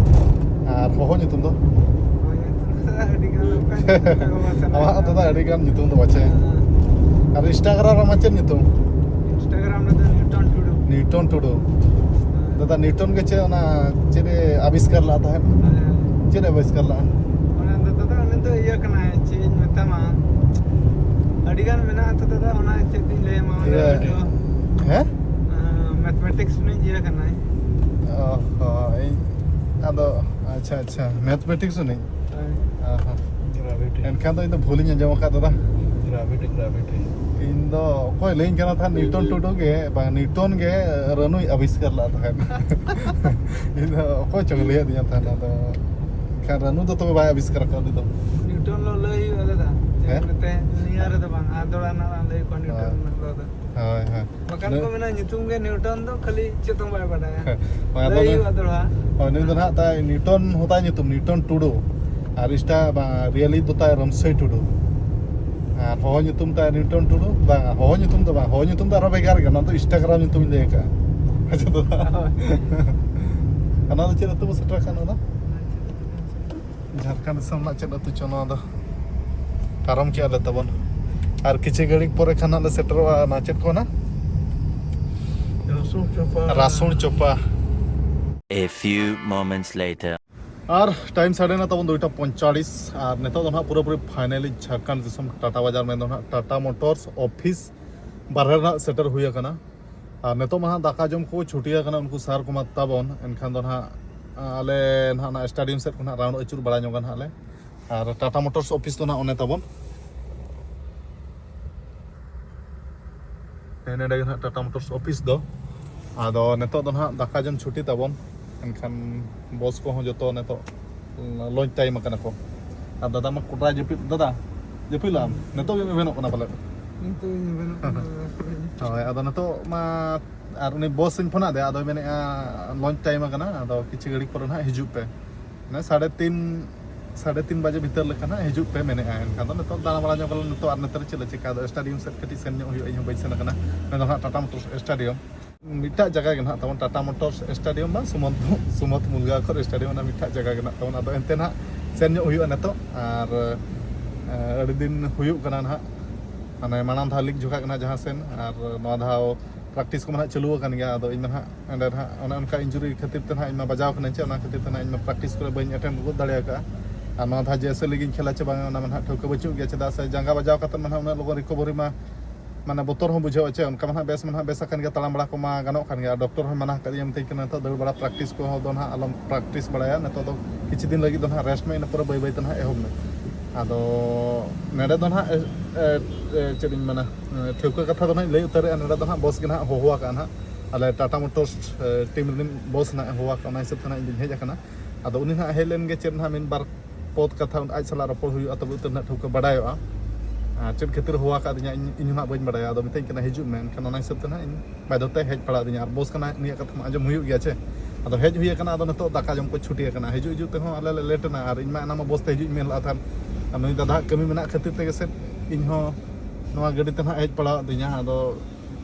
ᱟᱨ ᱦᱚᱦᱚ ᱧᱩᱛᱩᱢ ᱫᱚ? ᱦᱳᱭ, ᱧᱩᱛᱩᱢ ᱫᱚ ᱟᱹᱰᱤ ᱜᱟᱱ ᱚᱱᱠᱟ ᱧᱩᱛᱩᱢ ᱫᱚ ᱵᱟᱝ ᱥᱟᱱᱟ ᱟᱢᱟᱜ ᱫᱟᱫᱟ ᱠᱟᱱᱟ᱾ ᱟᱹᱰᱤ ᱜᱟᱱ ᱧᱩᱛᱩᱢ ᱫᱚ ᱵᱟᱪᱮ? ᱦᱮᱸ᱾ ᱟᱨ Instagram ᱨᱮ ᱟᱢᱟᱜ ᱪᱮᱫ ᱧᱩᱛᱩᱢ? Instagram ᱨᱮᱫᱚ ᱱᱤᱭᱩᱴᱚᱱ ᱴᱩᱰᱩ᱾ ᱱᱤᱭᱩᱴᱚᱱ ᱴᱩᱰᱩ᱾ ᱦᱮᱸ᱾ ᱫᱟᱫᱟ, ᱱᱤᱭᱩᱴᱚᱱ ᱜᱮ ᱪᱮᱫ ᱚᱱᱟ ᱪᱮᱫ ᱮ ᱟᱵᱤᱥᱠᱟᱨ ᱞᱮᱫ ᱛᱟᱦᱮᱸᱫ? ᱦᱮᱸ᱾ ᱪᱮᱫ ᱮ ᱟᱵᱤᱥᱠᱟᱨ ᱞᱮᱫᱼᱟ? ᱚᱱᱟ ᱫᱚ ᱫᱟᱫᱟ, ᱩᱱᱤ ᱫᱚ ᱤᱭᱟᱹ ᱠᱟᱱᱟᱭ, ᱪᱮᱫ ᱤᱧ ᱢᱮᱛᱟᱢᱟ, ᱟᱹᱰᱤ ᱜᱟᱱ ᱢᱮᱱᱟᱜᱼᱟ ᱛᱚ ᱫᱟᱫᱟ, ᱚᱱᱟ ᱪᱮᱫ ᱤᱧ ᱞᱟᱹᱭ ᱟᱢᱟ, ᱚᱱᱟ ᱤᱭᱟᱹ, ᱫᱚ, ᱦᱮᱸ? ᱟᱸ, ᱢᱮᱛᱷᱢᱮᱴᱤᱠᱥ ᱨᱤᱱᱤᱡ ᱤᱭᱟᱹ ᱠᱟᱱᱟᱭ᱾ ᱚ ᱦᱚᱸ, ᱤᱧ, ᱟᱫᱚ, ᱟᱪᱪᱷᱟ, ᱟᱪᱪᱷᱟ, ᱢᱮᱛᱷᱢᱮᱴᱤᱠᱥ ᱨᱤᱱᱤᱡ? ᱦᱳᱭ᱾ ᱚ ᱦᱚᱸ᱾ ᱜᱨᱟᱵᱷᱤᱴᱤ᱾ ᱮᱱᱠᱷᱟᱱ ᱫᱚ ᱤᱧ ᱫᱚ ᱵᱷᱩᱞᱤᱧ ᱟᱸᱡᱚᱢ ᱟᱠᱟᱫ ᱫᱟᱫᱟ᱾ ᱜᱨᱟᱵᱷᱤᱴᱤ, ᱜᱨᱟᱵᱷᱤᱴᱤ᱾ ᱤᱧ ᱫᱚ ᱚᱠᱚᱭ ᱞᱟᱹᱭᱟᱹᱧ ᱠᱟᱱᱟ ᱛᱟᱦᱮᱸᱫ, ᱱᱤᱭᱩᱴᱚᱱ ᱴᱩᱰᱩ ᱜᱮ, ᱵᱟᱝ, ᱱᱤᱭᱩᱴᱚᱱ ᱜᱮ ᱨᱟᱹᱱᱩᱭ ᱟᱵᱤᱥᱠᱟᱨ ᱞᱮᱫ ᱛᱟᱦᱮᱸᱫ᱾ ᱤᱧ ᱫᱚ ᱚᱠᱚᱭ ᱪᱚᱝ ᱞᱟᱹᱭᱟᱫᱤᱧᱟ ᱛᱟᱦᱮᱸᱫ, ᱟᱫᱚ ᱠᱷᱟᱱ ᱨᱟᱹᱱᱩ ᱫᱚ ᱛᱚᱵᱮ ᱵᱟᱭ ᱟᱵᱤᱥᱠᱟᱨ ᱟᱠᱟᱫ ᱩᱱᱤ ᱫᱚ᱾ ᱱᱤᱭᱩᱴᱚᱱ ᱞᱚ ᱞᱟᱹᱭ ᱦᱩᱭᱩᱜᱼᱟ ᱫᱟᱫᱟ᱾ ᱪᱮᱫ ᱦᱮᱸ? ᱢᱮᱛᱟᱭᱟ? ᱱᱤᱭᱟᱹ ᱨᱮᱫᱚ ᱵᱟᱝ, ᱟᱨ ᱫᱚᱲᱟ ᱨᱮᱱᱟᱜ ᱞᱟᱝ ᱞᱟᱹᱭ ᱠᱚᱣᱟ ᱱᱤᱭᱩᱴᱚᱱ ᱦᱳᱭ᱾ ᱨᱮᱱᱟᱜ ᱫᱚ ᱟᱫᱚ᱾ ᱦᱳᱭ, ᱦᱳᱭ᱾ ᱵᱟᱠᱷᱟᱱ ᱠᱚ ᱢᱮᱱᱟ ᱧᱩᱛᱩᱢ ᱜᱮ ᱱᱤᱭᱩᱴᱚᱱ ᱫᱚ ᱠᱷᱟᱹᱞᱤ ᱪᱮᱫ ᱦᱚᱸ ᱵᱟᱭ ᱵᱟᱰᱟᱭᱟ᱾ ᱵᱟᱝ, ᱟᱫᱚ ᱞᱟᱹᱭ ᱱᱩᱭ, ᱦᱩᱭᱩᱜᱼᱟ ᱫᱚᱲᱦᱟ᱾ ᱦᱳᱭ, ᱱᱩᱭ ᱫᱚ ᱱᱟᱦᱟᱜ ᱛᱟᱭ ᱱᱤᱭᱩᱴᱚᱱ ᱦᱚᱸ ᱛᱟᱭ ᱧᱩᱛᱩᱢ ᱱᱤᱭᱩᱴᱚᱱ ᱴᱩᱰᱩ, ᱟᱨ ᱤᱥᱴᱟ ᱵᱟᱝ, ᱨᱤᱭᱮᱞᱤ ᱫᱚ ᱛᱟᱭ ᱨᱟᱢᱥᱟᱹᱭ ᱴᱩᱰᱩ, ᱟᱨ ᱦᱚᱦᱚ ᱧᱩᱛᱩᱢ ᱛᱟᱭ ᱱᱤᱭᱩᱴᱚᱱ ᱴᱩᱰᱩ, ᱵᱟᱝ, ᱦᱚᱦᱚ ᱧᱩᱛᱩᱢ ᱫᱚ ᱵᱟᱝ, ᱦᱚᱦᱚ ᱧᱩᱛᱩᱢ ᱫᱚ ᱟᱨᱦᱚᱸ ᱵᱷᱮᱜᱟᱨ ᱜᱮᱭᱟ, ᱚᱱᱟ ᱫᱚ ᱤᱱᱥᱴᱟᱜᱨᱟᱢ ᱧᱩᱛᱩᱢ ᱤᱧ ᱞᱟᱹᱭ ᱟᱠᱟᱫᱼᱟ᱾ ᱟᱪᱪᱷᱟ ᱫᱟᱫᱟ᱾ ᱦᱳᱭ᱾ ᱚᱱᱟ ᱫᱚ ᱪᱮᱫ ᱟᱹᱛᱩ ᱵᱚ ᱥᱮᱴᱮᱨ ᱟᱠᱟᱫ ᱚᱱᱟ ᱫᱚ? ᱡᱷᱟᱲᱠᱷᱚᱸᱰ ᱫᱤᱥᱚᱢ ᱨᱮᱱᱟᱜ ᱪᱮᱫ ᱟᱹᱛᱩ ᱪᱚ ᱱᱚᱣᱟ ᱫᱚ? ᱯᱟᱨᱚᱢ ᱠᱮᱜᱼᱟ ᱞᱮ ᱛᱟᱵᱚᱱ᱾ ᱟᱨ ᱠᱤᱪᱷᱩ ᱜᱷᱟᱹᱲᱤᱡ ᱯᱚᱨᱮ ᱠᱷᱟᱱ ᱦᱟᱸᱜ ᱞᱮ ᱥᱮᱴᱮᱨᱚᱜᱼᱟ ᱚᱱᱟ ᱪᱮᱫ ᱠᱚ ᱢᱮᱱᱟ? ᱨᱟᱥᱩᱱ ᱪᱚᱯᱟ᱾ ᱨᱟᱥᱩᱱ ᱪᱚᱯᱟ᱾ A few moments later. ᱟᱨ ᱴᱟᱭᱤᱢ ᱥᱟᱰᱮᱱᱟ ᱛᱟᱵᱚᱱ ᱫᱩᱭᱴᱟ ᱯᱚᱸᱭᱛᱟᱞᱤᱥ, ᱟᱨ ᱱᱤᱛᱚᱜ ᱫᱚ ᱱᱟᱦᱟᱜ ᱯᱩᱨᱟᱹᱯᱩᱨᱤ ᱯᱷᱟᱭᱱᱟᱞᱤ ᱡᱷᱟᱲᱠᱷᱚᱸᱰ ᱫᱤᱥᱚᱢ ᱴᱟᱴᱟ ᱵᱟᱡᱟᱨ, ᱢᱮᱱᱫᱚ ᱱᱟᱦᱟᱜ ᱴᱟᱴᱟ ᱢᱳᱴᱚᱨᱥ ᱚᱯᱷᱤᱥ ᱵᱟᱨᱦᱮ ᱨᱮ ᱱᱟᱦᱟᱜ ᱥᱮᱴᱮᱨ ᱦᱩᱭ ᱟᱠᱟᱱᱟ᱾ ᱟᱨ ᱱᱤᱛᱚᱜ ᱢᱟ ᱦᱟᱸᱜ ᱫᱟᱠᱟ ᱡᱚᱢ ᱠᱚ ᱪᱷᱩᱴᱤ ᱟᱠᱟᱱᱟ ᱩᱱᱠᱩ ᱥᱟᱨ ᱠᱚᱢᱟ ᱛᱟᱵᱚᱱ, ᱮᱱᱠᱷᱟᱱ ᱫᱚ ᱱᱟᱦᱟᱜ ᱟᱞᱮ ᱱᱟᱦᱟᱜ ᱚᱱᱟ ᱥᱴᱮᱰᱤᱭᱟᱢ ᱥᱮᱫ ᱠᱷᱚᱱ ᱦᱟᱸᱜ ᱨᱟᱣᱩᱱᱰ ᱟᱹᱪᱩᱨ ᱵᱟᱲᱟ ᱧᱚᱜᱟ ᱱᱟᱦᱟᱜ ᱞᱮ᱾ ᱟᱨ ᱴᱟᱴᱟ ᱢᱳᱴᱚᱨᱥ ᱚᱯᱷᱤᱥ ᱫᱚ ᱱᱟᱦᱟᱜ ᱚᱱᱮ ᱛᱟᱵᱚᱱ᱾ ᱦᱮᱸ, ᱱᱚᱰᱮ ᱜᱮ ᱱᱟᱦᱟᱜ ᱴᱟᱴᱟ ᱢᱳᱴᱚᱨᱥ ᱚᱯᱷᱤᱥ ᱫᱚ᱾ ᱟᱫᱚ ᱱᱤᱛᱚᱜ ᱫᱚ ᱱᱟᱦᱟᱜ ᱫᱟᱠᱟ ᱡᱚᱢ ᱪᱷᱩᱴᱤ ᱛᱟᱵᱚᱱ, ᱮᱱᱠᱷᱟᱱ ᱵᱚᱥ ᱠᱚᱦᱚᱸ ᱡᱚᱛᱚ ᱱᱤᱛᱚᱜ ᱞᱚᱧᱪ ᱴᱟᱭᱤᱢ ᱟᱠᱟᱱᱟ ᱠᱚ᱾ ᱟᱨ ᱫᱟᱫᱟ ᱢᱟ ᱠᱚᱰᱨᱟᱭ ᱡᱟᱹᱯᱤᱫ, ᱫᱟᱫᱟ, ᱡᱟᱹᱯᱤᱫ ᱞᱟᱢ? ᱱᱤᱛᱚᱜ ᱜᱮᱢ ᱮᱵᱷᱮᱱᱚᱜ ᱠᱟᱱᱟ ᱯᱟᱞᱮᱫ? ᱱᱤᱛᱚᱜ ᱤᱧ ᱮᱵᱷᱮᱱᱚᱜ ᱠᱟᱱᱟ᱾ ᱦᱳᱭ, ᱟᱫᱚ ᱱᱤᱛᱚᱜ ᱢᱟ ᱟᱨ ᱩᱱᱤ ᱵᱚᱥ ᱤᱧ ᱯᱷᱳᱱ ᱟᱫᱮᱭᱟ, ᱟᱫᱚᱭ ᱢᱮᱱᱮᱫᱼᱟ ᱞᱚᱧᱪ ᱴᱟᱭᱤᱢ ᱟᱠᱟᱱᱟ, ᱟᱫᱚ ᱠᱤᱪᱷᱩ ᱜᱷᱟᱹᱲᱤᱡ ᱯᱚᱨᱮ ᱱᱟᱦᱟᱜ ᱦᱤᱡᱩᱜ ᱯᱮ᱾ ᱢᱟᱱᱮ ᱥᱟᱲᱮ ᱛᱤᱱ, ᱥᱟᱲᱮ ᱛᱤᱱ ᱵᱟᱡᱮ ᱵᱷᱤᱛᱟᱹᱨ ᱞᱮᱠᱟ ᱱᱟᱦᱟᱜ ᱦᱤᱡᱩᱜ ᱯᱮ ᱢᱮᱱᱮᱫᱼᱟ᱾ ᱮᱱᱠᱷᱟᱱ ᱫᱚ ᱱᱤᱛᱚᱜ ᱫᱟᱬᱟ ᱵᱟᱲᱟ ᱧᱚᱜ ᱟᱞᱮ ᱱᱤᱛᱚᱜ, ᱟᱨ ᱱᱚᱛᱮ ᱨᱮ ᱪᱮᱫ ᱞᱮ ᱪᱤᱠᱟ? ᱟᱫᱚ ᱥᱴᱮᱰᱤᱭᱟᱢ ᱥᱮᱫ ᱠᱟᱹᱴᱤᱡ ᱥᱮᱱ ᱧᱚᱜ ᱦᱩᱭᱩᱜᱼᱟ, ᱤᱧ ᱦᱚᱸ ᱵᱟᱹᱧ ᱥᱮᱱ ᱟᱠᱟᱱᱟ᱾ ᱱᱚᱣᱟ ᱫᱚ ᱱᱟᱦᱟᱜ ᱴᱟᱴᱟ ᱢᱳᱴᱚᱨᱥ ᱥᱴᱮᱰᱤᱭᱟᱢ᱾ ᱢᱤᱫᱴᱟᱜ ᱡᱟᱭᱜᱟ ᱜᱮ ᱱᱟᱦᱟᱜ ᱛᱟᱵᱚᱱ, ᱴᱟᱴᱟ ᱢᱳᱴᱚᱨᱥ ᱥᱴᱮᱰᱤᱭᱟᱢ ᱵᱟᱝ ᱥᱩᱢᱚᱱ, ᱥᱩᱢᱚᱱ ᱢᱩᱞᱜᱟᱹ ᱟᱠᱷᱚᱨ ᱥᱴᱮᱰᱤᱭᱟᱢ, ᱚᱱᱟ ᱢᱤᱫᱴᱟᱜ ᱡᱟᱭᱜᱟ ᱜᱮ ᱱᱟᱦᱟᱜ ᱛᱟᱵᱚᱱ᱾ ᱟᱫᱚ ᱮᱱᱛᱮ ᱱᱟᱦᱟᱜ ᱥᱮᱱ ᱧᱚᱜ ᱦᱩᱭᱩᱜᱼᱟ ᱱᱤᱛᱚᱜ, ᱟᱨ, ᱮ, ᱟᱹᱰᱤ ᱫᱤᱱ ᱦᱩᱭᱩᱜ ᱠᱟᱱᱟ ᱱᱟᱦᱟᱜ, ᱢᱟᱱᱮ ᱢᱟᱲᱟᱝ ᱫᱷᱟᱣ ᱞᱤᱜᱽ ᱡᱚᱠᱷᱟᱜ ᱠᱟᱱᱟ ᱡᱟᱦᱟᱸ ᱥᱮᱱ, ᱟᱨ ᱱᱚᱣᱟ ᱫᱷᱟᱣ ᱯᱨᱮᱠᱴᱤᱥ ᱠᱚᱢᱟ ᱱᱟᱦᱟᱜ ᱪᱟᱹᱞᱩ ᱟᱠᱟᱱ ᱜᱮᱭᱟ᱾ ᱟᱫᱚ ᱤᱧ ᱢᱟ ᱱᱟᱦᱟᱜ ᱚᱸᱰᱮ ᱱᱟᱦᱟᱜ ᱚᱱᱮ ᱚᱱᱠᱟ ᱤᱱᱡᱩᱨᱤ ᱠᱷᱟᱹᱛᱤᱨ ᱛᱮ ᱱᱟᱦᱟᱜ ᱤᱧ ᱢᱟ ᱵᱟᱡᱟᱣ ᱠᱟᱹᱱᱟᱹᱧ ᱪᱮ, ᱚᱱᱟ ᱠᱷᱟᱹᱛᱤᱨ ᱛᱮ ᱱᱟᱦᱟᱜ ᱤᱧ ᱢᱟ ᱯᱨᱮᱠᱴᱤᱥ ᱠᱚᱨᱮ ᱵᱟᱹᱧ ᱮᱴᱮᱱᱰ ᱜᱚᱫ ᱫᱟᱲᱮ ᱟᱠᱟᱫᱼᱟ᱾ ᱟᱨ ᱱᱚᱣᱟ ᱫᱷᱟᱣ ᱡᱮ ᱮᱥ ᱮ ᱞᱤᱜᱽ ᱤᱧ ᱠᱷᱮᱞᱟ ᱪᱮ ᱵᱟᱝᱟ, ᱚᱱᱟ ᱢᱟ ᱱᱟᱦᱟᱜ ᱴᱷᱟᱹᱣᱠᱟᱹ ᱵᱟᱹᱪᱩᱜ ᱜᱮᱭᱟ, ᱪᱮᱫᱟᱜ ᱥᱮ ᱡᱟᱸᱜᱟ ᱵᱟᱡᱟᱣ ᱠᱟᱛᱮ ᱢᱟ ᱱᱟᱦᱟᱜ ᱩᱱᱟᱹᱜ ᱞᱚᱜᱚᱱ ᱨᱤᱠᱚᱵᱷᱟᱨᱤ ᱢᱟ ᱢᱟᱱᱮ ᱵᱚᱛᱚᱨ ᱦᱚᱸ ᱵᱩᱡᱷᱟᱹᱜᱼᱟ ᱪᱮ, ᱚᱱᱠᱟ ᱢᱟ ᱱᱟᱦᱟᱜ ᱵᱮᱥ ᱢᱟ ᱱᱟᱦᱟᱜ ᱵᱮᱥ ᱟᱠᱟᱱ ᱜᱮᱭᱟ, ᱛᱟᱲᱟᱢ ᱵᱟᱲᱟ ᱠᱚᱢᱟ ᱜᱟᱱᱚᱜ ᱠᱟᱱ ᱜᱮᱭᱟ᱾ ᱰᱚᱠᱴᱚᱨ ᱦᱚᱸ ᱢᱟᱱᱟ ᱟᱠᱟᱫᱤᱧᱟ, ᱢᱤᱛᱟᱹᱧ ᱠᱟᱱᱟ ᱱᱤᱛᱚᱜ ᱫᱟᱹᱲ ᱵᱟᱲᱟ ᱯᱨᱮᱠᱴᱤᱥ ᱠᱚᱦᱚᱸ ᱫᱚ ᱱᱟᱦᱟᱜ ᱟᱞᱚᱢ ᱯᱨᱮᱠᱴᱤᱥ ᱵᱟᱲᱟᱭᱟ, ᱱᱤᱛᱚᱜ ᱫᱚ ᱠᱤᱪᱷᱩ ᱫᱤᱱ ᱞᱟᱹᱜᱤᱫ ᱫᱚ ᱱᱟᱦᱟᱜ ᱨᱮᱥᱴ ᱢᱮ, ᱤᱱᱟᱹ ᱯᱚᱨᱮ ᱵᱟᱹᱭ ᱵᱟᱹᱭ ᱛᱮ ᱱᱟᱦᱟᱜ ᱮᱦᱚᱵ ᱢᱮ᱾ ᱟᱫᱚ ᱱᱚᱰᱮ ᱫᱚ ᱱᱟᱦᱟᱜ ᱮ, ᱮ, ᱮ, ᱪᱮᱫ ᱤᱧ ᱢᱮᱱᱟ, ᱮ, ᱴᱷᱟᱹᱣᱠᱟᱹ ᱠᱟᱛᱷᱟ ᱫᱚ ᱱᱟᱦᱟᱜ ᱤᱧ ᱞᱟᱹᱭ ᱩᱛᱟᱹᱨᱮᱜᱼᱟ᱾ ᱱᱚᱰᱮ ᱫᱚ ᱱᱟᱦᱟᱜ ᱵᱚᱥ ᱜᱮ ᱱᱟᱦᱟᱜ ᱦᱚᱦᱚ ᱟᱠᱟᱫᱼᱟ ᱱᱟᱦᱟᱜ, ᱟᱞᱮ ᱴᱟᱴᱟ ᱢᱳᱴᱚᱨᱥ ᱮ, ᱴᱤᱢ ᱨᱤᱱᱤᱡ ᱵᱚᱥ ᱱᱟᱦᱟᱜ ᱮ ᱦᱚᱦᱚ ᱟᱠᱟᱫᱼᱟ, ᱚᱱᱟ ᱦᱤᱥᱟᱹᱵ ᱛᱮ ᱱᱟᱦᱟᱜ ᱤᱧ ᱫᱩᱧ ᱦᱮᱡ ᱟᱠᱟᱱᱟ᱾ ᱟᱫᱚ ᱩᱱᱤ ᱱᱟᱦᱟᱜ ᱦᱮᱡ ᱞᱮᱱ ᱜᱮ ᱪᱮᱫ ᱱᱟᱦᱟᱜ ᱢᱤᱫ ᱵᱟᱨ ᱯᱚᱫ ᱠᱟᱛᱷᱟ ᱟᱡ ᱥᱟᱞᱟᱜ ᱨᱚᱯᱚᱲ ᱦᱩᱭᱩᱜᱼᱟ, ᱛᱚᱵᱮ ᱩᱛᱟᱹᱨ ᱱᱟᱦᱟᱜ ᱴᱷᱟᱹᱣᱠᱟᱹ ᱵᱟᱰᱟᱭᱚᱜᱼᱟ᱾ ᱟᱨ ᱪᱮᱫ ᱠᱷᱟᱹᱛᱤᱨ ᱦᱚᱦᱚ ᱟᱠᱟᱫᱤᱧᱟ ᱤᱧ, ᱤᱧ ᱦᱚᱸ ᱱᱟᱦᱟᱜ ᱵᱟᱹᱧ ᱵᱟᱰᱟᱭᱟ᱾ ᱟᱫᱚ ᱢᱤᱛᱟᱹᱧ ᱠᱟᱱᱟ ᱦᱤᱡᱩᱜ ᱢᱮ, ᱮᱱᱠᱷᱟᱱ ᱚᱱᱟ ᱦᱤᱥᱟᱹᱵ ᱛᱮ ᱱᱟᱦᱟᱜ ᱤᱧ ᱵᱟᱫᱽᱫᱷᱚ ᱛᱮ ᱦᱮᱡ ᱯᱟᱲᱟᱣ ᱟᱹᱫᱤᱧᱟ᱾ ᱟᱨ ᱵᱚᱥ ᱠᱟᱱᱟ, ᱩᱱᱤᱭᱟᱜ ᱠᱟᱛᱷᱟ ᱢᱟ ᱟᱸᱡᱚᱢ ᱦᱩᱭᱩᱜ ᱜᱮᱭᱟ ᱪᱮ᱾ ᱟᱫᱚ ᱦᱮᱡ ᱦᱩᱭ ᱟᱠᱟᱱᱟ, ᱟᱫᱚ ᱱᱤᱛᱚᱜ ᱫᱟᱠᱟ ᱡᱚᱢ ᱠᱚ ᱪᱷᱩᱴᱤ ᱟᱠᱟᱱᱟ᱾ ᱦᱤᱡᱩᱜ ᱦᱤᱡᱩᱜ ᱛᱮᱦᱚᱸ ᱟᱞᱮ ᱞᱮ ᱞᱮᱴ ᱮᱱᱟ, ᱟᱨ ᱤᱧ ᱢᱟ ᱮᱱᱟᱝ ᱢᱟ ᱵᱚᱥ ᱛᱮ ᱦᱤᱡᱩᱜ ᱤᱧ ᱢᱮᱱ ᱞᱮᱫᱼᱟ ᱛᱟᱦᱮᱸᱫ᱾ ᱟᱨ ᱱᱩᱭ ᱫᱟᱫᱟ ᱠᱟᱹᱢᱤ ᱢᱮᱱᱟᱜ ᱠᱷᱟᱹᱛᱤᱨ ᱛᱮᱜᱮ ᱥᱮ ᱤᱧ ᱦᱚᱸ ᱱᱚᱣᱟ ᱜᱟᱹᱰᱤ ᱛᱮ ᱱᱟᱦᱟᱜ ᱦᱮᱡ ᱯᱟᱲᱟᱣ ᱟᱹᱫᱤᱧᱟ᱾ ᱟᱫᱚ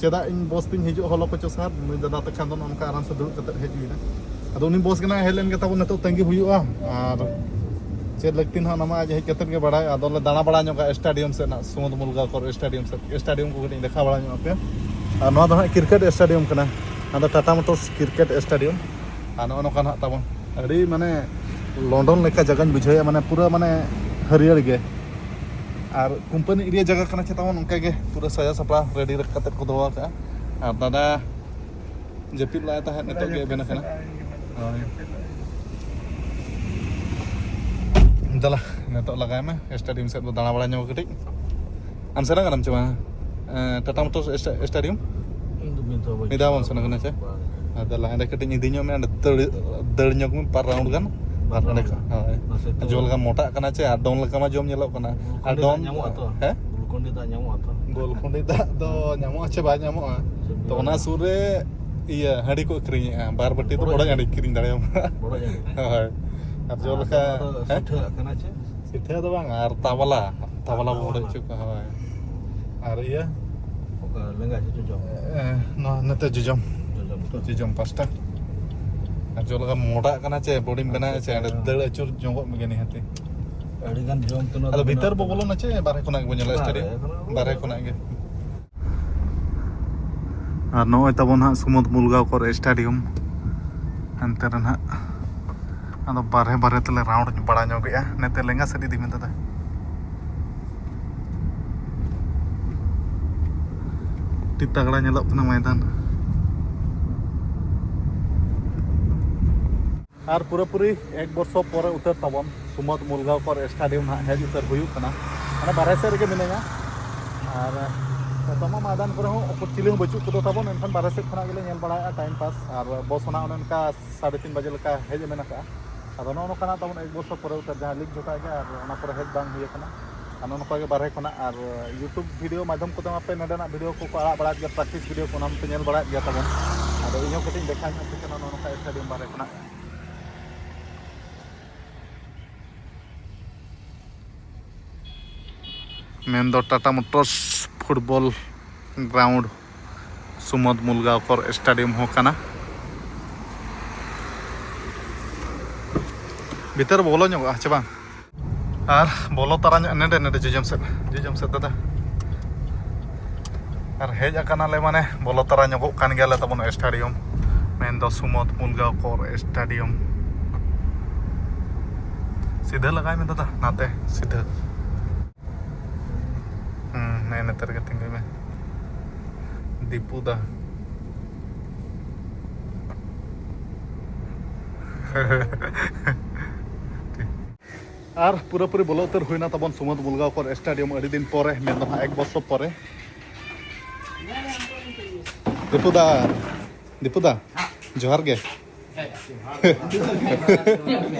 ᱪᱮᱫᱟᱜ ᱤᱧ ᱵᱚᱥ ᱛᱤᱧ ᱦᱤᱡᱩᱜ ᱦᱚᱞᱚ ᱠᱚᱪᱚ ᱥᱟᱨ, ᱱᱩᱭ ᱫᱟᱫᱟ ᱛᱟᱠᱷᱟᱱ ᱫᱚ ᱱᱚᱜᱼᱚ ᱱᱚᱝᱠᱟ ᱟᱨᱟᱢ ᱥᱮ ᱫᱩᱲᱩᱵ ᱠᱟᱛᱮᱫ ᱦᱮᱡ ᱦᱩᱭᱱᱟ᱾ ᱟᱫᱚ ᱩᱱᱤ ᱵᱚᱥ ᱜᱮ ᱱᱟᱦᱟᱜ ᱦᱮᱡ ᱞᱮᱱ ᱜᱮ ᱛᱟᱵᱚᱱ ᱱᱤᱛᱚᱜ ᱛᱟᱺᱜᱤ ᱦᱩᱭᱩᱜᱼᱟ᱾ ᱟᱨ ᱪᱮᱫ ᱞᱟᱹᱠᱛᱤ ᱱᱟᱦᱟᱜ ᱚᱱᱟ ᱢᱟ ᱟᱡ ᱦᱮᱡ ᱠᱟᱛᱮᱫ ᱜᱮ ᱵᱟᱲᱟᱭ᱾ ᱟᱫᱚ ᱞᱮ ᱫᱟᱬᱟ ᱵᱟᱲᱟ ᱧᱚᱜᱟ ᱥᱴᱮᱰᱤᱭᱟᱢ ᱥᱮᱫ ᱱᱟᱦᱟᱜ, ᱥᱩᱢᱩᱫ ᱢᱩᱞᱜᱟᱠᱚᱨ ᱥᱴᱮᱰᱤᱭᱟᱢ ᱥᱮᱫ, ᱥᱴᱮᱰᱤᱭᱟᱢ ᱠᱚ ᱠᱟᱹᱴᱤᱡ ᱤᱧ ᱫᱮᱠᱷᱟᱣ ᱵᱟᱲᱟ ᱧᱚᱜ ᱟᱯᱮᱭᱟ᱾ ᱟᱨ ᱱᱚᱣᱟ ᱫᱚ ᱱᱟᱦᱟᱜ ᱠᱨᱤᱠᱮᱴ ᱥᱴᱮᱰᱤᱭᱟᱢ ᱠᱟᱱᱟ, ᱱᱚᱣᱟ ᱫᱚ ᱴᱟᱴᱟ ᱢᱳᱴᱚᱨᱥ ᱠᱨᱤᱠᱮᱴ ᱥᱴᱮᱰᱤᱭᱟᱢ᱾ ᱟᱨ ᱱᱚᱜᱼᱚ ᱱᱚᱝᱠᱟ ᱱᱟᱦᱟᱜ ᱛᱟᱵᱚᱱ ᱟᱹᱰᱤ ᱢᱟᱱᱮ ᱞᱚᱱᱰᱚᱱ ᱞᱮᱠᱟ ᱡᱟᱭᱜᱟᱧ ᱵᱩᱡᱷᱟᱹᱣᱮᱫᱼᱟ, ᱢᱟᱱᱮ ᱯᱩᱨᱟᱹ ᱢᱟᱱᱮ ᱦᱟᱹᱨᱭᱟᱹᱲ ᱜᱮ᱾ ᱟᱨ ᱠᱳᱢᱯᱟᱱᱤ ᱮᱨᱤᱭᱟ ᱡᱟᱭᱜᱟ ᱠᱟᱱᱟ ᱪᱮ ᱛᱟᱵᱚᱱ, ᱚᱱᱠᱟ ᱜᱮ ᱯᱩᱨᱟᱹ ᱥᱟᱡᱟᱣ ᱥᱟᱯᱲᱟᱣ ᱨᱮᱰᱤ ᱠᱟᱛᱮᱫ ᱠᱚ ᱫᱚᱦᱚ ᱟᱠᱟᱫᱼᱟ᱾ ᱟᱨ ᱫᱟᱫᱟ ᱡᱟᱹᱯᱤᱫ ᱞᱟᱜᱼᱟᱭ ᱛᱟᱦᱮᱸᱫ, ᱱᱤᱛᱚᱜ ᱜᱮ ᱮᱵᱷᱮᱱ ᱟᱠᱟᱱᱟ᱾ ᱦᱳᱭ᱾ ᱫᱮᱞᱟ, ᱱᱤᱛᱚᱜ ᱞᱟᱜᱟᱭ ᱢᱮ, ᱥᱴᱮᱰᱤᱭᱟᱢ ᱥᱮᱫ ᱵᱚ ᱫᱟᱬᱟ ᱵᱟᱲᱟ ᱧᱚᱜ ᱠᱟᱹᱴᱤᱡ᱾ ᱟᱢ ᱥᱮᱱᱚᱜ ᱠᱟᱱᱟᱢ ᱪᱮ ᱵᱟᱝ? ᱮᱸ, ᱴᱟᱴᱟ ᱢᱳᱴᱚᱨᱥ ᱥᱴᱮ-, ᱥᱴᱮᱰᱤᱭᱟᱢ? ᱤᱧ ᱫᱚ ᱢᱤᱫ ᱫᱷᱟᱣ ᱵᱟᱹᱧ ᱢᱤᱫ ᱫᱷᱟᱣ ᱵᱟᱢ ᱪᱟᱞᱟᱣ ᱥᱮᱱᱚᱜ ᱠᱟᱱᱟ ᱪᱮ? ᱵᱟᱝ᱾ ᱟᱨ ᱫᱮᱞᱟ, ᱮᱸᱰᱮ ᱠᱟᱹᱴᱤᱡ ᱤᱧ ᱤᱫᱤ ᱧᱚᱜ ᱢᱮᱭᱟ, ᱚᱸᱰᱮ ᱫᱟᱹᱲ, ᱫᱟᱹᱲ ᱧᱚᱜ ᱢᱮ ᱵᱟᱨ ᱨᱟᱣᱩᱱᱰ ᱜᱟᱱ᱾ ᱟᱨ ᱚᱸᱰᱮ ᱠᱷᱚᱱ, ᱦᱳᱭ᱾ ᱱᱟᱥᱮ ᱛᱚ ᱡᱚ ᱞᱮᱠᱟ ᱢᱚᱴᱟᱜ ᱠᱟᱱᱟ ᱪᱮ, ᱟᱨ ᱰᱚᱱ ᱞᱮᱠᱟ ᱢᱟ ᱡᱚᱢ ᱧᱮᱞᱚᱜ ᱠᱟᱱᱟ᱾ ᱟᱨ ᱜᱞᱩᱠᱚᱱᱰᱤ ᱫᱟᱜ ᱰᱚᱱ, ᱧᱟᱢᱚᱜᱼᱟ ᱛᱚ? ᱦᱮᱸ? ᱜᱞᱩᱠᱚᱱᱰᱤ ᱫᱟᱜ ᱧᱟᱢᱚᱜᱼᱟ ᱛᱚ? ᱜᱳᱞᱠᱚᱱᱰᱤ ᱫᱟᱜ ᱫᱚ ᱧᱟᱢᱚᱜᱼᱟ ᱪᱮ ᱵᱟᱭ ᱧᱟᱢᱚᱜᱼᱟ? ᱥᱮ ᱛᱚ, ᱚᱱᱟ ᱵᱤᱭᱟᱨ? ᱥᱩᱨ ᱨᱮ ᱤᱭᱟᱹ ᱦᱟᱺᱰᱤ ᱠᱚ ᱟᱹᱠᱷᱨᱤᱧᱮᱜᱼᱟ, ᱵᱟᱨ ᱵᱟᱹᱴᱤ ᱫᱚ ᱵᱚᱰᱚᱡ ᱵᱚᱰᱚᱡ ᱦᱟᱺᱰᱤ᱾ ᱦᱟᱺᱰᱤ ᱠᱤᱨᱤᱧ ᱫᱟᱲᱮᱭᱟᱢᱟ᱾ ᱵᱚᱰᱚᱡ ᱦᱟᱺᱰᱤ᱾ ᱟᱨ ᱡᱚ ᱟᱨ ᱞᱮᱠᱟ, ᱚᱱᱟ ᱫᱚ ᱦᱮᱸ? ᱥᱤᱴᱷᱟᱹ ᱟᱜ ᱠᱟᱱᱟ ᱪᱮ? ᱥᱤᱴᱷᱟᱹ ᱫᱚ ᱵᱟᱝ, ᱟᱨ ᱛᱟᱵᱞᱟ᱾ ᱛᱟᱵᱞᱟ ᱵᱚ ᱛᱟᱵᱞᱟ᱾ ᱵᱚᱰᱚᱡ ᱦᱚᱪᱚ ᱠᱚᱣᱟ, ᱦᱳᱭ᱾ ᱟᱨ ᱤᱭᱟᱹ? ᱚᱠᱟ ᱞᱮᱸᱜᱟ ᱥᱮ ᱡᱚᱡᱚᱢ? ᱮ, ᱱᱚᱣᱟ ᱱᱚᱛᱮ ᱡᱚᱡᱚᱢ᱾ ᱡᱚᱡᱚᱢ ᱛᱚ? ᱡᱚᱡᱚᱢ ᱯᱟᱥᱴᱟ᱾ ᱟᱨ ᱡᱚ ᱞᱮᱠᱟ ᱢᱚᱴᱟᱜ ᱠᱟᱱᱟ ᱪᱮ, ᱵᱚᱰᱤᱢ ᱵᱮᱱᱟᱣᱮᱫ ᱪᱮ, ᱟᱪᱪᱷᱟ᱾ ᱚᱸᱰᱮ ᱫᱟᱹᱲ ᱟᱹᱪᱩᱨ ᱡᱚᱝᱚᱜ ᱢᱮᱜᱮ ᱱᱤᱦᱟᱹᱛᱤ᱾ ᱟᱹᱰᱤ ᱜᱟᱱ ᱡᱚᱢ ᱛᱮ ᱱᱚᱣᱟ ᱟᱫᱚ ᱫᱚ ᱵᱷᱤᱛᱟᱹᱨ ᱵᱮᱱᱟᱣ ᱵᱚ ᱠᱟᱱᱟ᱾ ᱵᱚᱞᱚᱱᱟ ᱪᱮ ᱵᱟᱨᱦᱮ ᱠᱷᱚᱱᱟᱜ ᱜᱮᱵᱚ ᱧᱮᱞᱟ ᱵᱟᱨᱦᱮ ᱥᱴᱮᱰᱤᱭᱟᱢ? ᱠᱷᱚᱱᱟᱜ ᱵᱚ ᱵᱟᱨᱦᱮ ᱧᱮᱞᱟ᱾ ᱠᱷᱚᱱᱟᱜ ᱜᱮ᱾ ᱟᱨ ᱱᱚᱜᱼᱚᱭ ᱛᱟᱵᱚᱱ ᱦᱟᱸᱜ ᱥᱩᱢᱩᱫ ᱢᱩᱞᱜᱟᱣ ᱠᱚᱨᱮ ᱥᱴᱮᱰᱤᱭᱟᱢ᱾ ᱮᱱᱛᱮ ᱨᱮ ᱱᱟᱦᱟᱜ ᱟᱫᱚ ᱵᱟᱨᱦᱮ ᱵᱟᱨᱦᱮ ᱛᱮᱞᱮ ᱨᱟᱣᱩᱱᱰ ᱵᱟᱲᱟ ᱧᱚᱜᱮᱜᱼᱟ᱾ ᱱᱚᱛᱮ ᱞᱮᱸᱜᱟ ᱥᱮᱫ ᱤᱫᱤ ᱢᱮ ᱫᱟᱫᱟ᱾ ᱟᱹᱰᱤ ᱛᱟᱜᱲᱟ ᱧᱮᱞᱚᱜ ᱠᱟᱱᱟ ᱢᱚᱭᱫᱟᱱ᱾ ᱟᱨ ᱯᱩᱨᱟᱹᱯᱩᱨᱤ ᱮᱠ ᱵᱚᱨᱥᱚ ᱯᱚᱨᱮ ᱩᱛᱟᱹᱨ ᱛᱟᱵᱚᱱ ᱥᱩᱢᱚᱱ ᱢᱩᱞᱜᱟᱸᱣᱠᱚᱨ ᱥᱴᱮᱰᱤᱭᱟᱢ ᱦᱟᱸᱜ ᱦᱮᱡ ᱩᱛᱟᱹᱨ ᱦᱩᱭᱩᱜ ᱠᱟᱱᱟ᱾ ᱢᱟᱱᱮ ᱵᱟᱨᱦᱮ ᱥᱮᱫ ᱨᱮᱜᱮ ᱢᱤᱱᱟᱹᱧᱟ᱾ ᱟᱨ ᱱᱤᱛᱚᱜ ᱢᱟ ᱢᱚᱭᱫᱟᱱ ᱠᱚᱨᱮ ᱦᱚᱸ ᱚᱠᱚᱭ ᱪᱤᱞᱤ ᱦᱚᱸ ᱵᱟᱹᱪᱩᱜ ᱠᱚᱫᱚ ᱛᱟᱵᱚᱱ, ᱮᱱᱠᱷᱟᱱ ᱵᱟᱨᱦᱮ ᱥᱮᱫ ᱠᱷᱚᱱᱟᱜ ᱜᱮᱞᱮ ᱧᱮᱞ ᱵᱟᱲᱟᱭᱮᱫᱼᱟ ᱴᱟᱭᱤᱢ ᱯᱟᱥ᱾ ᱟᱨ ᱵᱚᱥ ᱦᱚᱸ ᱱᱟᱜ ᱚᱱᱮ ᱚᱱᱠᱟ ᱥᱟᱲᱮ ᱛᱤᱱ ᱵᱟᱡᱮ ᱞᱮᱠᱟ ᱦᱮᱡ ᱢᱮᱱᱟᱜ ᱟᱠᱟᱫᱼᱟ᱾ ᱟᱫᱚ ᱱᱚᱜᱼᱚ ᱱᱚᱝᱠᱟᱱᱟᱜ ᱛᱟᱵᱚᱱ ᱮᱠ ᱵᱚᱪᱷᱚᱨ ᱯᱚᱨᱮ ᱩᱛᱟᱹᱨ ᱡᱟᱦᱟᱸ ᱞᱤᱜᱽ ᱡᱚᱴᱟᱜ ᱜᱮ, ᱟᱨ ᱚᱱᱟ ᱯᱚᱨᱮ ᱦᱮᱡ ᱵᱟᱝ ᱦᱩᱭ ᱟᱠᱟᱱᱟ᱾ ᱟᱨ ᱱᱚᱜᱼᱚ ᱱᱚᱝᱠᱟ ᱜᱮ ᱵᱟᱨᱦᱮ ᱠᱷᱚᱱᱟᱜ ᱟᱨ YouTube ᱵᱷᱤᱰᱤᱭᱳ ᱢᱟᱫᱽᱫᱷᱚᱢ ᱠᱚᱛᱮ ᱢᱟᱯᱮ ᱱᱚᱸᱰᱮᱱᱟᱜ ᱵᱷᱤᱰᱤᱭᱳ ᱠᱚᱠᱚ ᱟᱲᱟᱜ ᱵᱟᱲᱟᱭᱮᱫ ᱜᱮᱭᱟ, ᱯᱨᱮᱠᱴᱤᱥ ᱵᱷᱤᱰᱤᱭᱳ ᱠᱚ, ᱚᱱᱟ ᱢᱟᱯᱮ ᱧᱮᱞ ᱵᱟᱲᱟᱭᱮᱫ ᱜᱮᱭᱟ ᱛᱟᱵᱚᱱ᱾ ᱟᱫᱚ ᱤᱧ ᱦᱚᱸ ᱠᱟᱹᱴᱤᱡ ᱤᱧ ᱫᱮᱠᱷᱟᱣ ᱧᱚᱜ ᱟᱯᱮ ᱠᱟᱱᱟ ᱱᱚᱜᱼᱚ ᱱᱚᱝᱠᱟ ᱥᱴᱮᱰᱤᱭᱟᱢ ᱵᱟᱨᱦᱮ ᱠᱷᱚᱱᱟᱜ᱾ ᱢᱮᱱᱫᱚ ᱴᱟᱴᱟ ᱢᱳᱴᱚᱨᱥ ᱯᱷᱩᱴᱵᱚᱞ ᱜᱨᱟᱣᱩᱱᱰ ᱥᱩᱢᱚᱱ ᱢᱩᱞᱜᱟᱸᱣᱠᱚᱨ ᱥᱴᱮᱰᱤᱭᱟᱢ ᱦᱚᱸ ᱠᱟᱱᱟ᱾ ᱵᱷᱤᱛᱟᱹᱨ ᱵᱚᱞᱚ ᱧᱚᱜᱚᱜᱼᱟ ᱪᱮ ᱵᱟᱝ? ᱟᱨ ᱵᱚᱞᱚ ᱛᱟᱨᱟ ᱧᱚᱜ ᱱᱮᱰᱮ, ᱱᱮᱰᱮ ᱡᱚᱡᱚᱢ ᱥᱮᱫ, ᱡᱚᱡᱚᱢ ᱥᱮᱫ ᱫᱟᱫᱟ᱾ ᱟᱨ ᱦᱮᱡ ᱟᱠᱟᱱᱟᱞᱮ, ᱢᱟᱱᱮ ᱵᱚᱞᱚ ᱛᱟᱨᱟ ᱧᱚᱜᱚᱜ ᱠᱟᱱ ᱜᱮᱭᱟᱞᱮ ᱛᱟᱵᱚᱱ ᱥᱴᱮᱰᱤᱭᱟᱢ, ᱢᱮᱱᱫᱚ ᱥᱩᱢᱚᱱ ᱢᱩᱞᱜᱟᱸᱣᱠᱚᱨ ᱥᱴᱮᱰᱤᱭᱟᱢ᱾ ᱥᱤᱫᱷᱟᱹ ᱞᱟᱜᱟᱭ ᱢᱮ ᱫᱟᱫᱟ, ᱱᱟᱛᱮ ᱥᱤᱫᱷᱟᱹ᱾ ᱦᱩᱸ, ᱱᱮᱜᱼᱮ ᱱᱮᱛᱟᱨ ᱜᱮ ᱛᱤᱸᱜᱩᱭ ᱢᱮ᱾ ᱫᱤᱯᱩ ᱫᱟ᱾ ᱟᱨ ᱯᱩᱨᱟᱹᱯᱩᱨᱤ ᱵᱚᱞᱚ ᱩᱛᱟᱹᱨ ᱦᱩᱭᱱᱟ ᱛᱟᱵᱚᱱ ᱥᱩᱢᱚᱱ ᱢᱩᱞᱜᱟᱸᱣᱠᱚᱨ ᱥᱴᱮᱰᱤᱭᱟᱢ ᱟᱹᱰᱤ ᱫᱤᱱ ᱯᱚᱨᱮ, ᱢᱮᱱ ᱫᱚ ᱦᱟᱸᱜ ᱮᱠ ᱵᱚᱪᱷᱚᱨ ᱯᱚᱨᱮ᱾ ᱫᱤᱯᱩ ᱫᱟ, ᱫᱤᱯᱩ ᱫᱟ, ᱡᱚᱦᱟᱨ ᱜᱮ᱾ ᱡᱚᱦᱟᱨ, ᱡᱚᱦᱟର,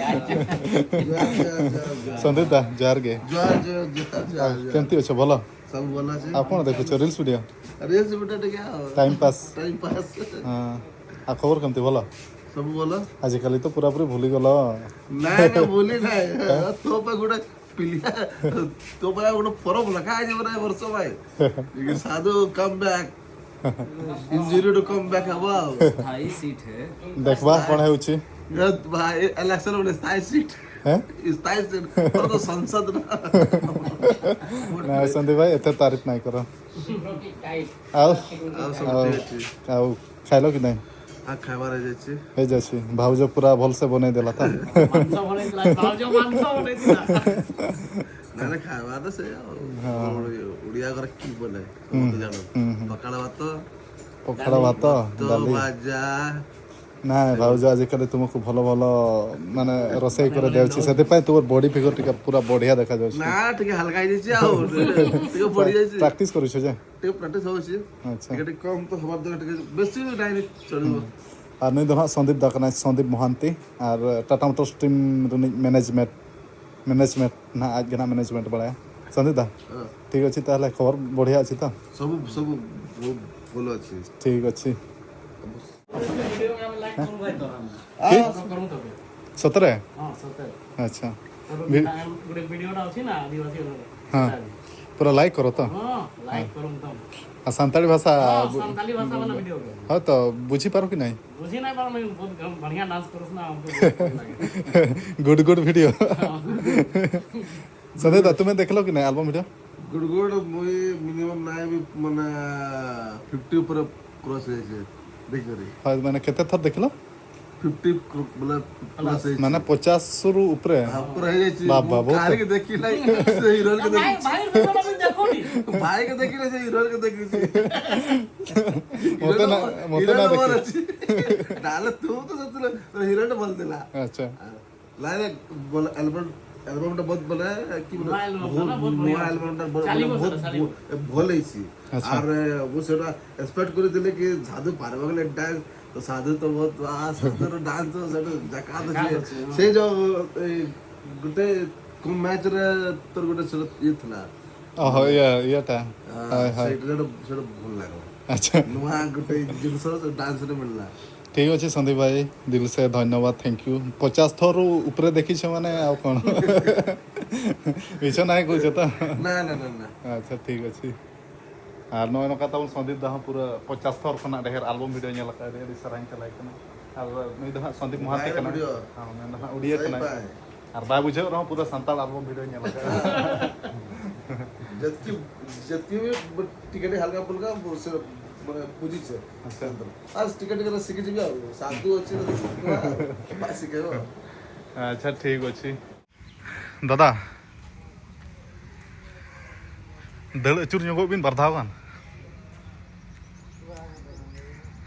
ᱡᱚᱦᱟର, ᱡᱚᱦᱟର। ସନ୍ଦୀପ ଦା, ଜୁହାର କେ। ଜୁହାର, ଜୁହାର, ଜୁହାର, ଜୁହାର, ଜୁହାର। କେମିତି ଅଛ? ଭଲ? ସବୁ ଭଲ ଅଛି। ଆଉ କ'ଣ ଦେଖୁଛ? Reels video? ରିଲ୍ସ ଭିଡ଼ିଓ ଟିକେ ଆଉ। Time pass. Time pass. ହଁ। ଆଉ ଖବର କେମିତି? ଭଲ? ସବୁ ଭଲ। ଆଜିକାଲି ତ ପୁରାପୁରି ଭୁଲିଗଲ। ନାଇଁ, ନାଇଁ, ଭୁଲି ନାହିଁ। ତୋ ପାଇଁ ଗୋଟେ ପିଲିଆ, ତୋ ପାଇଁ ଗୋଟେ ଫରମ ଲେଖା ହେଇଛି ପରା ଏ ବର୍ଷ ପାଇଁ। ଟିକେ ସାଧୁ କମ୍ ବ୍ୟାକ୍। ଇଞ୍ଜୁରି ରୁ କମ୍ ବ୍ୟାକ୍ ହବ ଆଉ। ସ୍ଥାୟୀ ସିଟ୍ ହେ। ଦେଖିବା କ'ଣ ହେଉଛି। ଏ ଭାଇ, ଇଲେକ୍ସନ ଗୋଟେ ସ୍ଥାୟୀ ସିଟ୍। ହେଁ? ସ୍ଥାୟୀ ସିଟ୍। ତୋର ତ ସଂସଦ ନା। ନାଇଁ, ସନ୍ଦୀପ ଭାଇ, ଏତେ ତାରିଫ ନାଇଁ କର। ଆଉ ଆଉ ସବୁ ଆଉ ଠିକ୍ ଅଛି। ଆଉ ଖାଇଲ କି ନାଇଁ? ଆ, ଖାଇବାର ହେଇଯାଇଛି। ହେଇଯାଇଛି। ଭାଉଜ ପୁରା ଭଲସେ ବନେଇ ଦେଲା ତ? ମାଂସ ବନେଇଥିଲା, ଭାଉଜ ମାଂସ ବନେଇଥିଲା। ନାଇଁ, ନାଇଁ, ଖାଇବା ତ ସେଇଆ ଆଉ। ହଁ। ଆମର ଓଡ଼ିଆ, ଓଡ଼ିଆ ଘର କି ବନାଏ? ହୁଁ, ତମେ ତ ଜାଣ। ହୁଁ, ହୁଁ। ପଖାଳ ଭାତ, ପଖାଳ ଭାତ, ଭାତ, ଡାଲି। ଭଜା, ନାଇଁ, ଭାଉଜ ଆଜିକାଲି ତୁମକୁ ଭଲ ଭଲ ମାନେ ରୋଷେଇ କରି ଦେଉଛି, ସେଥିପାଇଁ ତୁମର ବଡି ଫିଗର ଟିକେ ପୁରା ବଢିଆ ଦେଖାଯାଉଛି। ନା, ଟିକେ ହାଲକା ହେଇଯାଇଛି ଆଉ। ଟିକେ ବଢି ଯାଇଛି। ପ୍ରାକ୍ଟିସ କରୁଛ ଯେ? ଟିକେ ପ୍ରାକ୍ଟିସ ହଉଛି। ଆଚ୍ଛା। ଟିକେ ଟିକେ କମ ତ ହବାର ଦରକାର, ଟିକେ ବେଶୀ ବି ନାହିଁ, ଚଳିବ। ᱟᱨ ᱱᱩᱭ ᱫᱚ ᱦᱟᱸᱜ ᱥᱚᱱᱫᱤᱯ ᱫᱟ ᱠᱟᱱᱟᱭ, ᱥᱚᱱᱫᱤᱯ ᱢᱚᱦᱟᱱᱛᱤ᱾ ᱟᱨ ᱴᱟᱴᱟ ᱢᱳᱴᱚᱨᱥ ᱴᱤᱢ ᱨᱤᱱᱤᱡ ᱢᱮᱱᱮᱡᱢᱮᱱᱴ, ᱢᱮᱱᱮᱡᱢᱮᱱᱴ ᱱᱟᱦᱟᱜ ᱟᱡ ᱜᱮ ᱱᱟᱦᱟᱜ ᱢᱮᱱᱮᱡᱢᱮᱱᱴ ᱵᱟᱲᱟᱭᱟ᱾ ᱥᱚᱱᱫᱤᱯ ᱫᱟ, ᱦᱮᱸ᱾ ᱴᱷᱤᱠ ᱚᱪᱷᱮ, ᱛᱟᱦᱚᱞᱮ ᱠᱷᱚᱵᱚᱨ ᱵᱚᱲᱦᱤᱭᱟ ᱚᱪᱷᱮ ᱛᱚ? ସବୁ ସବୁ ବହୁତ ଭଲ ଅଛି। ᱴᱷᱤᱠ ᱚᱪᱷᱮ᱾ ଲାଇକ୍ କରୁନ ଭାଇ ତ। କି? କରନ୍ତୁ ଏବେ। ସତରେ? ହଁ, ସତରେ। ଆଚ୍ଛା। ତାର ଭି- ଗୋଟେ ଭିଡ଼ିଓଟା ଅଛି ନା, ଆଦିବାସୀ ମାନଙ୍କ। ହଁ। ପୁରା ଲାଇକ୍ କର ତ? ହଁ, ଲାଇକ୍ କରନ୍ତୁ। ଆଉ ସାନ୍ତାଳୀ ଭାଷା ହଁ, ବୁ- ସାନ୍ତାଳୀ ଭାଷା ମାନେ ଭିଡ଼ିଓ। ହଁ ତ ବୁଝିପାର କି ନାହିଁ? ବୁଝି ନାଇଁ ପାର, ମୁଇଁ ବହୁତ ଗ- ବଢ଼ିଆ ଡାନ୍ସ କରୁଛି ନା, ଆମକୁ ବହୁତ ଭଲ ଲାଗେ। Good good video. ହଁ। ସନ୍ଦେହ ଦା, ତୁମେ ଦେଖିଲ କି ନାହିଁ ଆଲବମ୍ ଭିଡ଼ିଓ? ଗୁଡ୍ ଗୁଡ୍ ମୁଇଁ ମିନିମମ୍ ନାଇଁ ବି ମାନେ ଫିଫ୍ଟି ଉପରେ କ୍ରସ୍ ହେଇଯାଇଛି ଦେଖିକରି। ହଁ, ମାନେ କେତେ ଥର ଦେଖିଲ? ଫିଫ୍ଟି ବୋଲେ କ୍ରସ୍ ହେଇଛି। ମାନେ ପଚାଶରୁ ଉପରେ? ହଁ, ପୁରା ହେଇଯାଇଛି। ବାବା, ମୁଁ ବହୁତ। କାହାରିକି ଦେଖିଲି ନାହିଁ, ସେ ହିରୋଇନକୁ ଭାଇ, ଦେଖିଛି। ଭାଇ, ଭାଇ, ଭାଇ, ଦେଖଉନି। ଭାଇକି ଦେଖିଲେ ସେ ହିରୋଇନକୁ ଦେଖିଛି। ମତେ ନା, ମତେ ନା ହିରୋଇନ ଭଲ ଦେଖେ। ଅଛି। ତାହେଲେ ତୁ ତ ସେତେବେଳେ ତୋ ହିରୋଇନ ଭଲ ଥିଲା। ଆଚ୍ଛା। ନାଇଁ ନାଇଁ, ଭଲ ଆଲବମ୍, ଆଲବମ୍ଟା ବହୁତ ଭଲ କି ନୂଆ ଆଲବମ୍ ବହୁତ ନା, ବହୁତ ନୂଆ ବଢ଼ିଆ। ଆଲବମ୍ଟା ଭଲ ଚାଲିବ ଭଲ, ସେଟା, ବହୁତ ଚାଲିବ। ଭଲ ହେଇଛି। ଆଚ୍ଛା। ଆରେ ମୁଁ ସେଟା ଏକ୍ସପେକ୍ଟ କରିଥିଲି କି ସାଧୁ ପାରିବ ବୋଲି ଡ୍ୟାନ୍ସ, ତ ସାଧୁ ତ ବହୁତ ଆ ସାଧୁର ଡ୍ୟାନ୍ସ ତ ସେଟା ଜାକାତ ଜାକାତ ଅଛି। ଅଛି, ହଁ। ସେ ଯୋଉ ଏଇ ଗୋଟେ କୋଉ ମ୍ୟାଚରେ ତୋର ଗୋଟେ ସେଟା ଇଏ ଥିଲା। ଓହୋ, ଇଏ, ଇଏଟା। ଆ, ହାଏ, ହାଏ। ସେଇଟା ସେଟା ସେଟା ଭଲ ଲାଗିଲା। ଆଚ୍ଛା। ନୂଆ ଗୋଟେ ଜିନିଷ ଡ୍ୟାନ୍ସରେ ମିଳିଲା। ଠିକ୍ ଅଛି ସନ୍ଦୀପ ଭାଇ, ଦିଲ ସେ ଧନ୍ୟବାଦ, ଥ୍ୟାଙ୍କ ୟୁ। ପଚାଶ ଥରରୁ ଉପରେ ଦେଖିଛ ମାନେ ଆଉ କ'ଣ? ମିଛ ନାହିଁ କହୁଛ ତ? ନା ନା ନା ନା। ᱟᱪᱪᱷᱟ, ᱴᱷᱤᱠ ᱟᱪᱷᱮ᱾ ᱟᱨ ᱱᱚᱜᱼᱚᱭ ᱱᱚᱝᱠᱟ ᱛᱟᱵᱚᱱ ᱥᱚᱱᱫᱤᱯ ᱫᱟ ᱦᱚᱸ ᱯᱩᱨᱟᱹ ᱯᱚᱪᱟᱥ ᱛᱷᱚᱨ ᱠᱷᱚᱱᱟᱜ ᱰᱷᱮᱨ ᱟᱞᱵᱚᱢ ᱵᱷᱤᱰᱤᱭᱳ ᱧᱮᱞ ᱟᱠᱟᱫ ᱨᱮ ᱟᱹᱰᱤ ᱥᱟᱨᱦᱟᱣᱤᱧ ᱪᱟᱞᱟᱭ ᱠᱟᱱᱟ᱾ ᱟᱨ ᱱᱩᱭ ᱫᱚ ᱦᱟᱸᱜ ᱥᱚᱱᱫᱤᱯ ᱢᱚᱦᱟᱱᱛᱤ ᱵᱟᱭ ᱠᱟᱱᱟᱭ᱾ ᱵᱷᱤᱰᱤᱭᱳ᱾ ᱦᱮᱸ, ᱢᱮᱱ ᱫᱚ ᱦᱟᱸᱜ ᱩᱰᱤᱭᱟᱹ ᱥᱟᱹᱭ ᱠᱟᱱᱟᱭ᱾ ᱵᱟᱭ᱾ ᱟᱨ ᱵᱟᱭ ᱵᱩᱡᱷᱟᱹᱣ ᱨᱮᱦᱚᱸ ᱯᱩᱨᱟᱹ ᱥᱟᱱᱛᱟᱲ ᱟᱞᱵᱚᱢ ᱵᱷᱤᱰᱤᱭᱳ ᱧᱮᱞ ᱟᱠᱟᱫ᱾ ᱡᱟᱹᱛᱠᱤ ᱡᱟᱹᱛᱠᱤ ᱴᱤᱠᱟᱹᱴᱤ ᱦᱟᱞᱠᱟ ᱯᱷᱩᱞᱠᱟ ᱥᱮ ᱢᱟᱱᱮ ᱵᱩᱡᱷᱤ ᱥᱮ᱾ ᱟᱪᱪᱷᱟ᱾ ᱟᱨ ᱴᱤᱠᱟᱹᱴᱤ ᱠᱟᱱᱟ ᱥᱤᱠᱷᱤ ᱡᱤᱵᱤ ᱟᱨ ᱥᱟᱫᱷᱩ ᱚᱪᱮ ᱠᱟᱛᱮ ᱥᱤᱠᱷᱤ ᱵᱟᱭ ᱥᱤᱠᱷᱤ᱾ ᱟᱪᱪᱷᱟ, ᱴᱷᱤᱠ ᱟᱪᱷᱮ᱾ ᱫᱟᱫᱟ, ᱫᱟᱹᱲ ᱟᱹᱪᱩᱨ ᱧᱚᱜᱚᱜ ᱵᱤᱱ ᱵᱟᱨ ᱫᱷᱟᱣ ᱜᱟᱱ᱾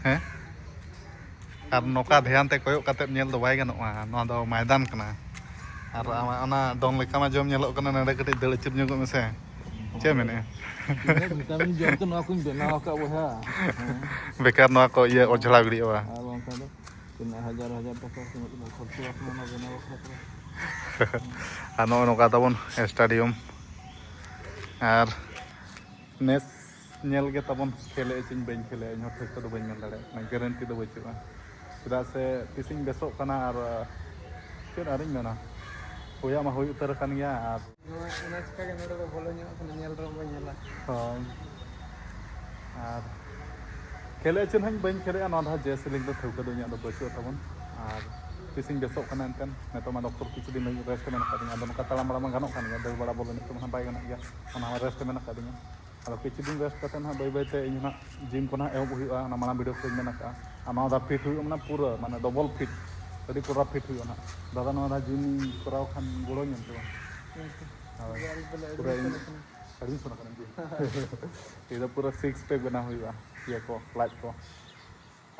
ᱦᱮᱸ? ᱟᱨ ᱱᱚᱝᱠᱟ ᱫᱷᱮᱭᱟᱱ ᱛᱮ ᱠᱚᱭᱚᱜ ᱠᱟᱛᱮᱫ ᱧᱮᱞ ᱫᱚ ᱵᱟᱭ ᱜᱟᱱᱚᱜᱼᱟ, ᱱᱚᱣᱟ ᱫᱚ ᱢᱚᱭᱫᱟᱱ ᱠᱟᱱᱟ᱾ ᱟᱨ ᱟᱢᱟᱜ ᱚᱱᱟ ᱫᱚᱱ ᱞᱮᱠᱟ ᱢᱟ ᱡᱚᱢ ᱧᱮᱞᱚᱜ ᱠᱟᱱᱟ, ᱱᱚᱰᱮ ᱠᱟᱹᱴᱤᱡ ᱫᱟᱹᱲ ᱟᱹᱪᱩᱨ ᱧᱚᱜᱚᱜ ᱢᱮᱥᱮ᱾ ᱪᱮᱫ ᱢᱮᱱᱮᱜᱼᱟ? ᱤᱱᱟᱹ vitamin ᱡᱚᱢ ᱛᱮ ᱱᱚᱣᱟ ᱠᱚᱧ ᱵᱮᱱᱟᱣ ᱟᱠᱟᱫ ᱵᱚᱭᱦᱟ᱾ ᱵᱮᱠᱟᱨ ᱱᱚᱣᱟ ᱠᱚ ᱤᱭᱟᱹ ᱚᱡᱽᱲᱟᱣ ᱜᱤᱰᱤᱭᱟᱜᱼᱟ᱾ ᱟᱨ ᱵᱟᱝᱠᱷᱟᱱ ᱫᱚ ᱛᱤᱱᱟᱹᱜ ᱦᱟᱡᱟᱨ ᱦᱟᱡᱟᱨ ᱴᱟᱠᱟ ᱛᱤᱱᱟᱹᱜ ᱠᱚ ᱠᱷᱚᱨᱪᱟ ᱟᱠᱟᱱᱟ ᱚᱱᱟ ᱵᱮᱱᱟᱣ ᱵᱟᱠᱷᱨᱟ ᱛᱮ᱾ ᱟᱨ ᱱᱚᱜᱼᱚᱭ ᱱᱚᱝᱠᱟ ᱛᱟᱵᱚᱱ stadium᱾ ᱟᱨ ᱱᱮᱥ ᱧᱮᱞ ᱜᱮ ᱛᱟᱵᱚᱱ, ᱠᱷᱮᱞᱮᱜ ᱟᱹᱧ ᱪᱮ ᱵᱟᱹᱧ ᱠᱷᱮᱞᱮᱜᱼᱟ, ᱤᱧ ᱦᱚᱸ ᱴᱷᱟᱹᱣᱠᱟᱹ ᱫᱚ ᱵᱟᱹᱧ ᱢᱮᱱ ᱫᱟᱲᱮᱭᱟᱜ ᱠᱟᱱᱟ, guarantee ᱫᱚ ᱵᱟᱹᱪᱩᱜᱼᱟ᱾ ᱪᱮᱫᱟᱜ ᱥᱮ ᱛᱤᱥᱤᱧ ᱵᱮᱥᱚᱜ ᱠᱟᱱᱟ ᱟᱨ ᱪᱮᱫ ᱟᱨᱤᱧ ᱢᱮᱱᱟ, ᱦᱩᱭᱟᱜ ᱢᱟ ᱦᱩᱭ ᱩᱛᱟᱹᱨ ᱟᱠᱟᱱ ᱜᱮᱭᱟ᱾ ᱟᱨ ᱱᱚᱣᱟ, ᱚᱱᱟ ᱪᱤᱠᱟᱹ ᱜᱮ ᱱᱚᱰᱮ ᱫᱚ ᱵᱚᱞᱚ ᱧᱚᱜ ᱠᱟᱱᱟ, ᱧᱮᱞ ᱨᱮᱦᱚᱸ ᱵᱟᱹᱧ ᱧᱮᱞᱟ᱾ ᱦᱳᱭ᱾ ᱟᱨ ᱠᱷᱮᱞᱮᱜ ᱟᱹᱧ ᱪᱮ ᱦᱟᱸᱜ ᱵᱟᱹᱧ ᱠᱷᱮᱞᱮᱜᱼᱟ, ᱱᱚᱣᱟ ᱫᱷᱟᱣ ᱡᱮ ᱥᱤᱞᱤᱝ ᱫᱚ ᱴᱷᱟᱹᱣᱠᱟᱹ ᱫᱚ ᱤᱧᱟᱹᱜ ᱫᱚ ᱵᱟᱹᱪᱩᱜ ᱛᱟᱵᱚᱱ᱾ ᱟᱨ ᱛᱤᱥᱤᱧ ᱵᱮᱥᱚᱜ ᱠᱟᱱᱟ ᱮᱱᱛᱮᱫ, ᱱᱤᱛᱚᱜ ᱢᱟ ᱰᱚᱠᱴᱚᱨ ᱠᱤᱪᱷᱩ ᱫᱤᱱ ᱞᱟᱹᱜᱤᱫ rest ᱢᱮᱱᱟᱜ ᱟᱠᱟᱫᱤᱧᱟ᱾ ᱟᱫᱚ ᱱᱚᱝᱠᱟ ᱛᱟᱲᱟᱢ ᱵᱟᱲᱟ ᱢᱟ ᱜᱟᱱᱚᱜ ᱠᱟᱱ ᱜᱮᱭᱟ, ᱫᱟᱹᱲ ᱵᱟᱲᱟ ᱵᱚᱞ ᱮᱱᱮᱡ ᱠᱚᱢᱟ ᱦᱟᱸᱜ ᱵᱟᱭ ᱜᱟᱱᱚᱜ ᱜᱮᱭᱟ, ᱚᱱᱟ ᱦᱚᱸ rest ᱢᱮᱱᱟᱜ ᱟᱠᱟᱫᱤᱧᱟ᱾ ᱟᱫᱚ ᱠᱤᱪᱷᱩ ᱫᱤᱱ rest ᱠᱟᱛᱮᱫ ᱦᱟᱸᱜ ᱵᱟᱹᱭ ᱵᱟᱹᱭ ᱛᱮ ᱤᱧ ᱦᱚᱸ ᱦᱟᱸᱜ gym ᱠᱚ ᱦᱟᱸᱜ ᱮᱦᱚᱵ ᱦᱩᱭᱩᱜᱼᱟ, ᱚᱱᱟ ᱢᱟᱲᱟᱝ video ᱠᱚᱧ ᱢᱮᱱ ᱟᱠᱟᱫᱼᱟ᱾ ᱟᱨ ᱱᱚᱣᱟ ᱫᱷᱟᱣ fit ᱦᱩᱭᱩᱜᱼᱟ, ᱢᱟᱱᱮ ᱯᱩᱨᱟᱹ, ᱢᱟᱱᱮ double fit, ᱟᱹᱰᱤ ᱠᱚᱰᱟ fit ᱦᱩᱭᱩᱜᱼᱟ ᱦᱟᱸᱜ᱾ ᱫᱟᱫᱟ, ᱱᱚᱣᱟ ᱫᱷᱟᱣ gym ᱤᱧ ᱠᱚᱨᱟᱣ ᱠᱷᱟᱱ ᱜᱚᱲᱚᱧ ᱮᱢ ᱥᱮ ᱵᱟᱝ? ᱦᱳᱭ᱾ ᱯᱩᱨᱟᱹ ᱤᱧ admission ᱟᱠᱟᱱᱟᱹᱧ ᱡᱮ᱾ ᱤᱧ ᱫᱚ ᱯᱩᱨᱟᱹ six pack ᱵᱮᱱᱟᱣ ᱦᱩᱭᱩᱜᱼᱟ, ᱤᱭᱟᱹ ᱠᱚ, ᱞᱟᱡ ᱠᱚ᱾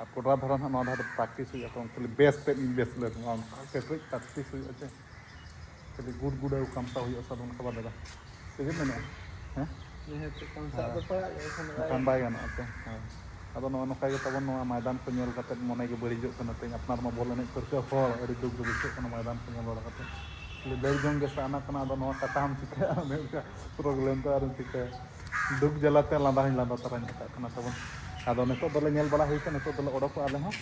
ᱟᱨ ᱠᱚᱰᱨᱟ ᱫᱷᱟᱨᱟ ᱱᱟᱦᱟᱜ ᱱᱚᱣᱟ ᱫᱷᱟᱨᱮ practice ᱦᱩᱭᱩᱜᱼᱟ, ᱛᱚ ᱠᱷᱟᱹᱞᱤ ᱵᱮᱥ ᱛᱮᱫ ᱤᱧ ᱵᱮᱥ ᱞᱮᱱ ᱱᱚᱣᱟ ᱠᱟᱹᱴᱤᱡ practice ᱦᱩᱭᱩᱜᱼᱟ ᱪᱮ, ᱠᱷᱟᱹᱞᱤ ᱜᱩᱰ ᱜᱩᱰᱟᱹᱣ ᱠᱟᱢᱥᱟᱣ ᱦᱩᱭᱩᱜᱼᱟ ᱥᱟᱫᱚᱢ ᱠᱷᱟᱵᱟ ᱫᱟᱫᱟ᱾ ᱪᱮᱫ ᱮᱢ ᱢᱮᱱᱮᱜᱼᱟ? ᱦᱮᱸ? ᱱᱤᱦᱟᱹᱛ ᱠᱟᱢᱥᱟᱣ ᱫᱚ ᱦᱮᱸ᱾ ᱯᱟᱲᱟᱜ ᱜᱮᱭᱟ, ᱮᱱᱠᱷᱟᱱ ᱵᱟᱭ ᱵᱟᱠᱷᱟᱱ ᱵᱟᱭ ᱜᱟᱱᱚᱜᱼᱟ᱾ ᱜᱟᱱᱚᱜᱼᱟ ᱛᱚ᱾ ᱦᱳᱭ᱾ ᱟᱫᱚ ᱱᱚᱜᱼᱚ ᱱᱚᱝᱠᱟ ᱜᱮ ᱛᱟᱵᱚᱱ ᱱᱚᱣᱟ ᱢᱚᱭᱫᱟᱱ ᱠᱚ ᱧᱮᱞ ᱠᱟᱛᱮᱫ ᱢᱚᱱᱮ ᱜᱮ ᱵᱟᱹᱲᱤᱡᱚᱜ ᱠᱟᱱᱟ ᱛᱮᱦᱮᱧ, ᱟᱯᱱᱟᱨ ᱢᱟ ᱵᱚᱞ ᱮᱱᱮᱡ ᱯᱟᱹᱨᱠᱟᱹᱣ ᱦᱚᱲ, ᱟᱹᱰᱤ ᱫᱩᱠ ᱜᱮ ᱵᱩᱡᱷᱟᱹᱜ ᱠᱟᱱᱟ ᱢᱚᱭᱫᱟᱱ ᱠᱚ ᱧᱮᱞ ᱵᱟᱲᱟ ᱠᱟᱛᱮᱫ᱾ ᱠᱷᱟᱹᱞᱤ ᱫᱟᱹᱲ ᱡᱚᱝ ᱜᱮ ᱥᱟᱱᱟ ᱠᱟᱱᱟ, ᱟᱫᱚ ᱱᱚᱣᱟ ᱠᱟᱴᱟ ᱦᱚᱸᱢ ᱪᱤᱠᱟᱹᱭᱟ, ᱚᱱᱮ ᱚᱱᱠᱟ problem ᱛᱮ ᱟᱨᱮᱢ ᱪᱤᱠᱟᱹᱭᱟ᱾ ᱫᱩᱠ ᱡᱟᱞᱟᱛᱮ ᱞᱟᱸᱫᱟ ᱦᱚᱸᱧ ᱞᱟᱸᱫᱟ ᱛᱚᱨᱟᱧ ᱨᱟᱠᱟᱵ ᱠᱟᱱᱟ ᱛᱟᱵᱚᱱ᱾ ᱟᱫᱚ ᱱᱤᱛᱚᱜ ᱫᱚᱞᱮ ᱧᱮᱞ ᱵᱟᱲᱟ ᱦᱩᱭ ᱠᱟᱱᱟ, ᱱᱤᱛᱚᱜ ᱫᱚᱞᱮ ᱚᱰᱚᱠᱚᱜᱼᱟ ᱟᱞᱮ ᱦᱚᱸ᱾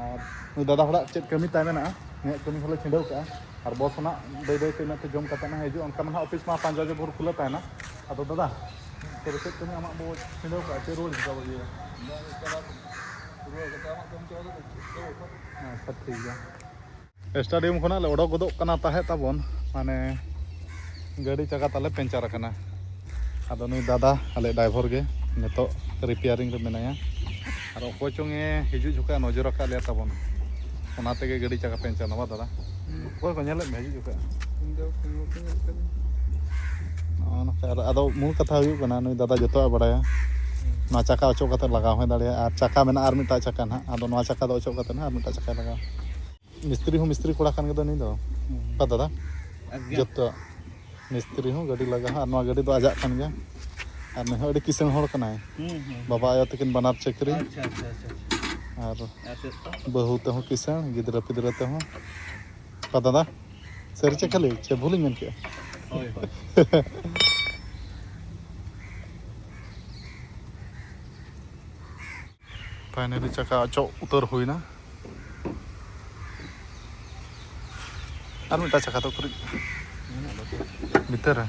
ᱟᱨ ᱱᱩᱭ ᱫᱟᱫᱟ ᱦᱚᱲᱟᱜ ᱪᱮᱫ ᱠᱟᱹᱢᱤ ᱛᱟᱭ ᱢᱮᱱᱟᱜᱼᱟ, ᱩᱱᱤᱭᱟᱜ ᱠᱟᱹᱢᱤ ᱦᱚᱸᱞᱮ ᱪᱷᱤᱰᱟᱹᱣ ᱠᱟᱜᱼᱟ᱾ ᱟᱨ ᱵᱚᱥ ᱦᱚᱸ ᱱᱟᱜ ᱵᱟᱹᱭ ᱵᱟᱹᱭ ᱛᱮ ᱤᱱᱟᱹᱜ ᱛᱮ ᱡᱚᱢ ᱠᱟᱛᱮ ᱱᱟᱜ ᱦᱤᱡᱩᱜᱼᱟ, ᱚᱱᱠᱟ ᱢᱟ ᱱᱟᱜ ᱚᱯᱷᱤᱥ ᱢᱟ ᱯᱟᱸᱪ ᱵᱟᱡᱮ ᱵᱷᱳᱨ ᱠᱷᱩᱞᱟᱹᱣ ᱛᱟᱦᱮᱱᱟ᱾ ᱟᱫᱚ ᱫᱟᱫᱟ, ᱛᱚᱵᱮ ᱪᱮᱫ ᱠᱟᱹᱢᱤ ᱟᱢᱟᱜ ᱵᱚ ᱪᱷᱤᱰᱟᱹᱣ ᱠᱟᱜᱼᱟ, ᱪᱮᱫ ᱨᱩᱣᱟᱹᱲ ᱦᱤᱡᱩᱜᱼᱟ ᱵᱚ ᱤᱭᱟᱹᱭᱟ? ᱟᱪᱪᱷᱟ, ᱴᱷᱤᱠ ᱜᱮᱭᱟ᱾ ᱥᱴᱮᱰᱤᱭᱟᱢ ᱠᱷᱚᱱᱟᱜ ᱞᱮ ᱚᱰᱚᱠ ᱜᱚᱫᱚᱜ ᱠᱟᱱᱟ ᱛᱟᱦᱮᱸᱫ ᱛᱟᱵᱚᱱ, ᱢᱟᱱᱮ ᱜᱟᱹᱰᱤ ᱪᱟᱠᱟ ᱛᱟᱞᱮ ᱯᱮᱱᱪᱟᱨ ᱟᱠᱟᱱᱟ᱾ ᱟᱫᱚ ᱱᱩᱭ ᱫᱟᱫᱟ, ᱟᱞᱮ ᱰᱨᱟᱭᱵᱷᱟᱨ ᱜᱮ ᱱᱤᱛᱚᱜ ᱨᱤᱯᱮᱭᱟᱨᱤᱝ ᱨᱮ ᱢᱮᱱᱟᱭᱟ᱾ ᱟᱨ ᱚᱠᱚᱭ ᱪᱚᱝ ᱮ ᱦᱤᱡᱩᱜ ᱡᱚᱠᱷᱚᱱ ᱱᱚᱡᱚᱨ ᱟᱠᱟᱫ ᱞᱮᱭᱟ ᱛᱟᱵᱚᱱ, ᱚᱱᱟ ᱛᱮᱜᱮ ᱜᱟᱹᱰᱤ ᱪᱟᱠᱟ ᱯᱮᱱᱪᱟᱨ ᱮᱱᱟ ᱵᱟ ᱫᱟᱫᱟ? ᱦᱩᱸ᱾ ᱚᱠᱚᱭ ᱠᱚ ᱧᱮᱞᱮᱫ ᱢᱮᱭᱟ ᱦᱤᱡᱩᱜ ᱡᱚᱠᱷᱚᱱ? ᱤᱧ ᱫᱚ ᱠᱟᱹᱢᱤ ᱠᱚ ᱧᱮᱞ ᱠᱟᱹᱫᱟᱹᱧ᱾ ᱱᱚᱜᱼᱚ ᱱᱚᱝᱠᱟ᱾ ᱟᱨ ᱟᱫᱚ ᱢᱩᱞ ᱠᱟᱛᱷᱟ ᱦᱩᱭᱩᱜ ᱠᱟᱱᱟ, ᱱᱩᱭ ᱫᱟᱫᱟ ᱡᱚᱛᱚᱣᱟᱜ ᱮ ᱵᱟᱲᱟᱭᱟ᱾ ᱦᱩᱸ᱾ ᱱᱚᱣᱟ ᱪᱟᱠᱟ ᱚᱪᱚᱜ ᱠᱟᱛᱮ ᱞᱟᱜᱟᱣ ᱦᱚᱸᱭ ᱫᱟᱲᱮᱭᱟᱜᱼᱟ, ᱟᱨ ᱪᱟᱠᱟ ᱢᱮᱱᱟᱜᱼᱟ ᱟᱨ ᱢᱤᱫᱴᱟᱝ ᱪᱟᱠᱟ ᱱᱟᱦᱟᱜ, ᱟᱫᱚ ᱱᱚᱣᱟ ᱪᱟᱠᱟ ᱫᱚ ᱚᱪᱚᱜ ᱠᱟᱛᱮ ᱱᱟᱦᱟᱜ ᱟᱨ ᱢᱤᱫᱴᱟᱝ ᱪᱟᱠᱟᱭ ᱞᱟᱜᱟᱣᱟ᱾ ᱢᱤᱥᱛᱨᱤ ᱦᱚᱸ ᱢᱤᱥᱛᱨᱤ ᱠᱚᱲᱟ ᱠᱟᱱ ᱜᱮᱫᱚ ᱱᱩᱭ ᱫᱚ᱾ ᱦᱩᱸ᱾ ᱵᱟ ᱫᱟᱫᱟ? ᱮᱠᱫᱚᱢ᱾ ᱡᱚᱛᱚ ᱢᱤᱥᱛᱨᱤ ᱦᱚᱸ, ᱜᱟᱹᱰᱤ ᱞᱟᱜᱟ ᱦᱚᱸ, ᱟᱨ ᱱᱚᱣᱟ ᱜᱟᱹᱰᱤ ᱫᱚ ᱟᱡᱟᱜ ᱠᱟᱱ ᱜᱮᱭᱟ᱾ ᱟᱨ ᱱᱩᱭ ᱦᱚᱸ ᱟᱹᱰᱤ ᱠᱤᱥᱟᱹᱬ ᱦᱚᱲ ᱠᱟᱱᱟᱭ᱾ ᱦᱩᱸ, ᱦᱩᱸ, ᱦᱩᱸ᱾ ᱵᱟᱵᱟ ᱟᱭᱳ ᱛᱟᱹᱠᱤᱱ ᱵᱟᱱᱟᱨ ᱪᱟᱹᱠᱨᱤ᱾ ᱟᱪᱪᱷᱟ, ᱟᱪᱪᱷᱟ, ᱟᱪᱪᱷᱟ, ᱟᱪᱪᱷᱟ᱾ ᱟᱨ ᱟᱨ ᱪᱮᱫ ᱠᱚ? ᱵᱟᱹᱦᱩ ᱛᱮᱦᱚᱸ ᱠᱤᱥᱟᱹᱬ, ᱜᱤᱫᱽᱨᱟᱹ ᱯᱤᱫᱽᱨᱟᱹ ᱛᱮᱦᱚᱸ᱾ ᱵᱟ ᱫᱟᱫᱟ, ᱥᱟᱹᱨᱤ ᱪᱮ ᱠᱷᱟᱹᱞᱤ? ᱪᱮ ᱵᱷᱩᱞᱤᱧ ᱢᱮᱱ ᱠᱮᱜᱼᱟ? ᱦᱳᱭ, ᱦᱳᱭ᱾ ᱯᱷᱟᱭᱱᱟᱞᱤ ᱪᱟᱠᱟ ᱚᱪᱚᱜ ᱩᱛᱟᱹᱨ ᱦᱩᱭᱱᱟ᱾ ᱟᱨ ᱢᱤᱫᱴᱟᱝ ᱪᱟᱠᱟ ᱫᱚ ᱩᱠᱩᱨᱤᱡ? ᱢᱮᱱᱟᱜ ᱫᱚ᱾ ᱵᱷᱤᱛᱟᱹᱨ ᱨᱮ᱾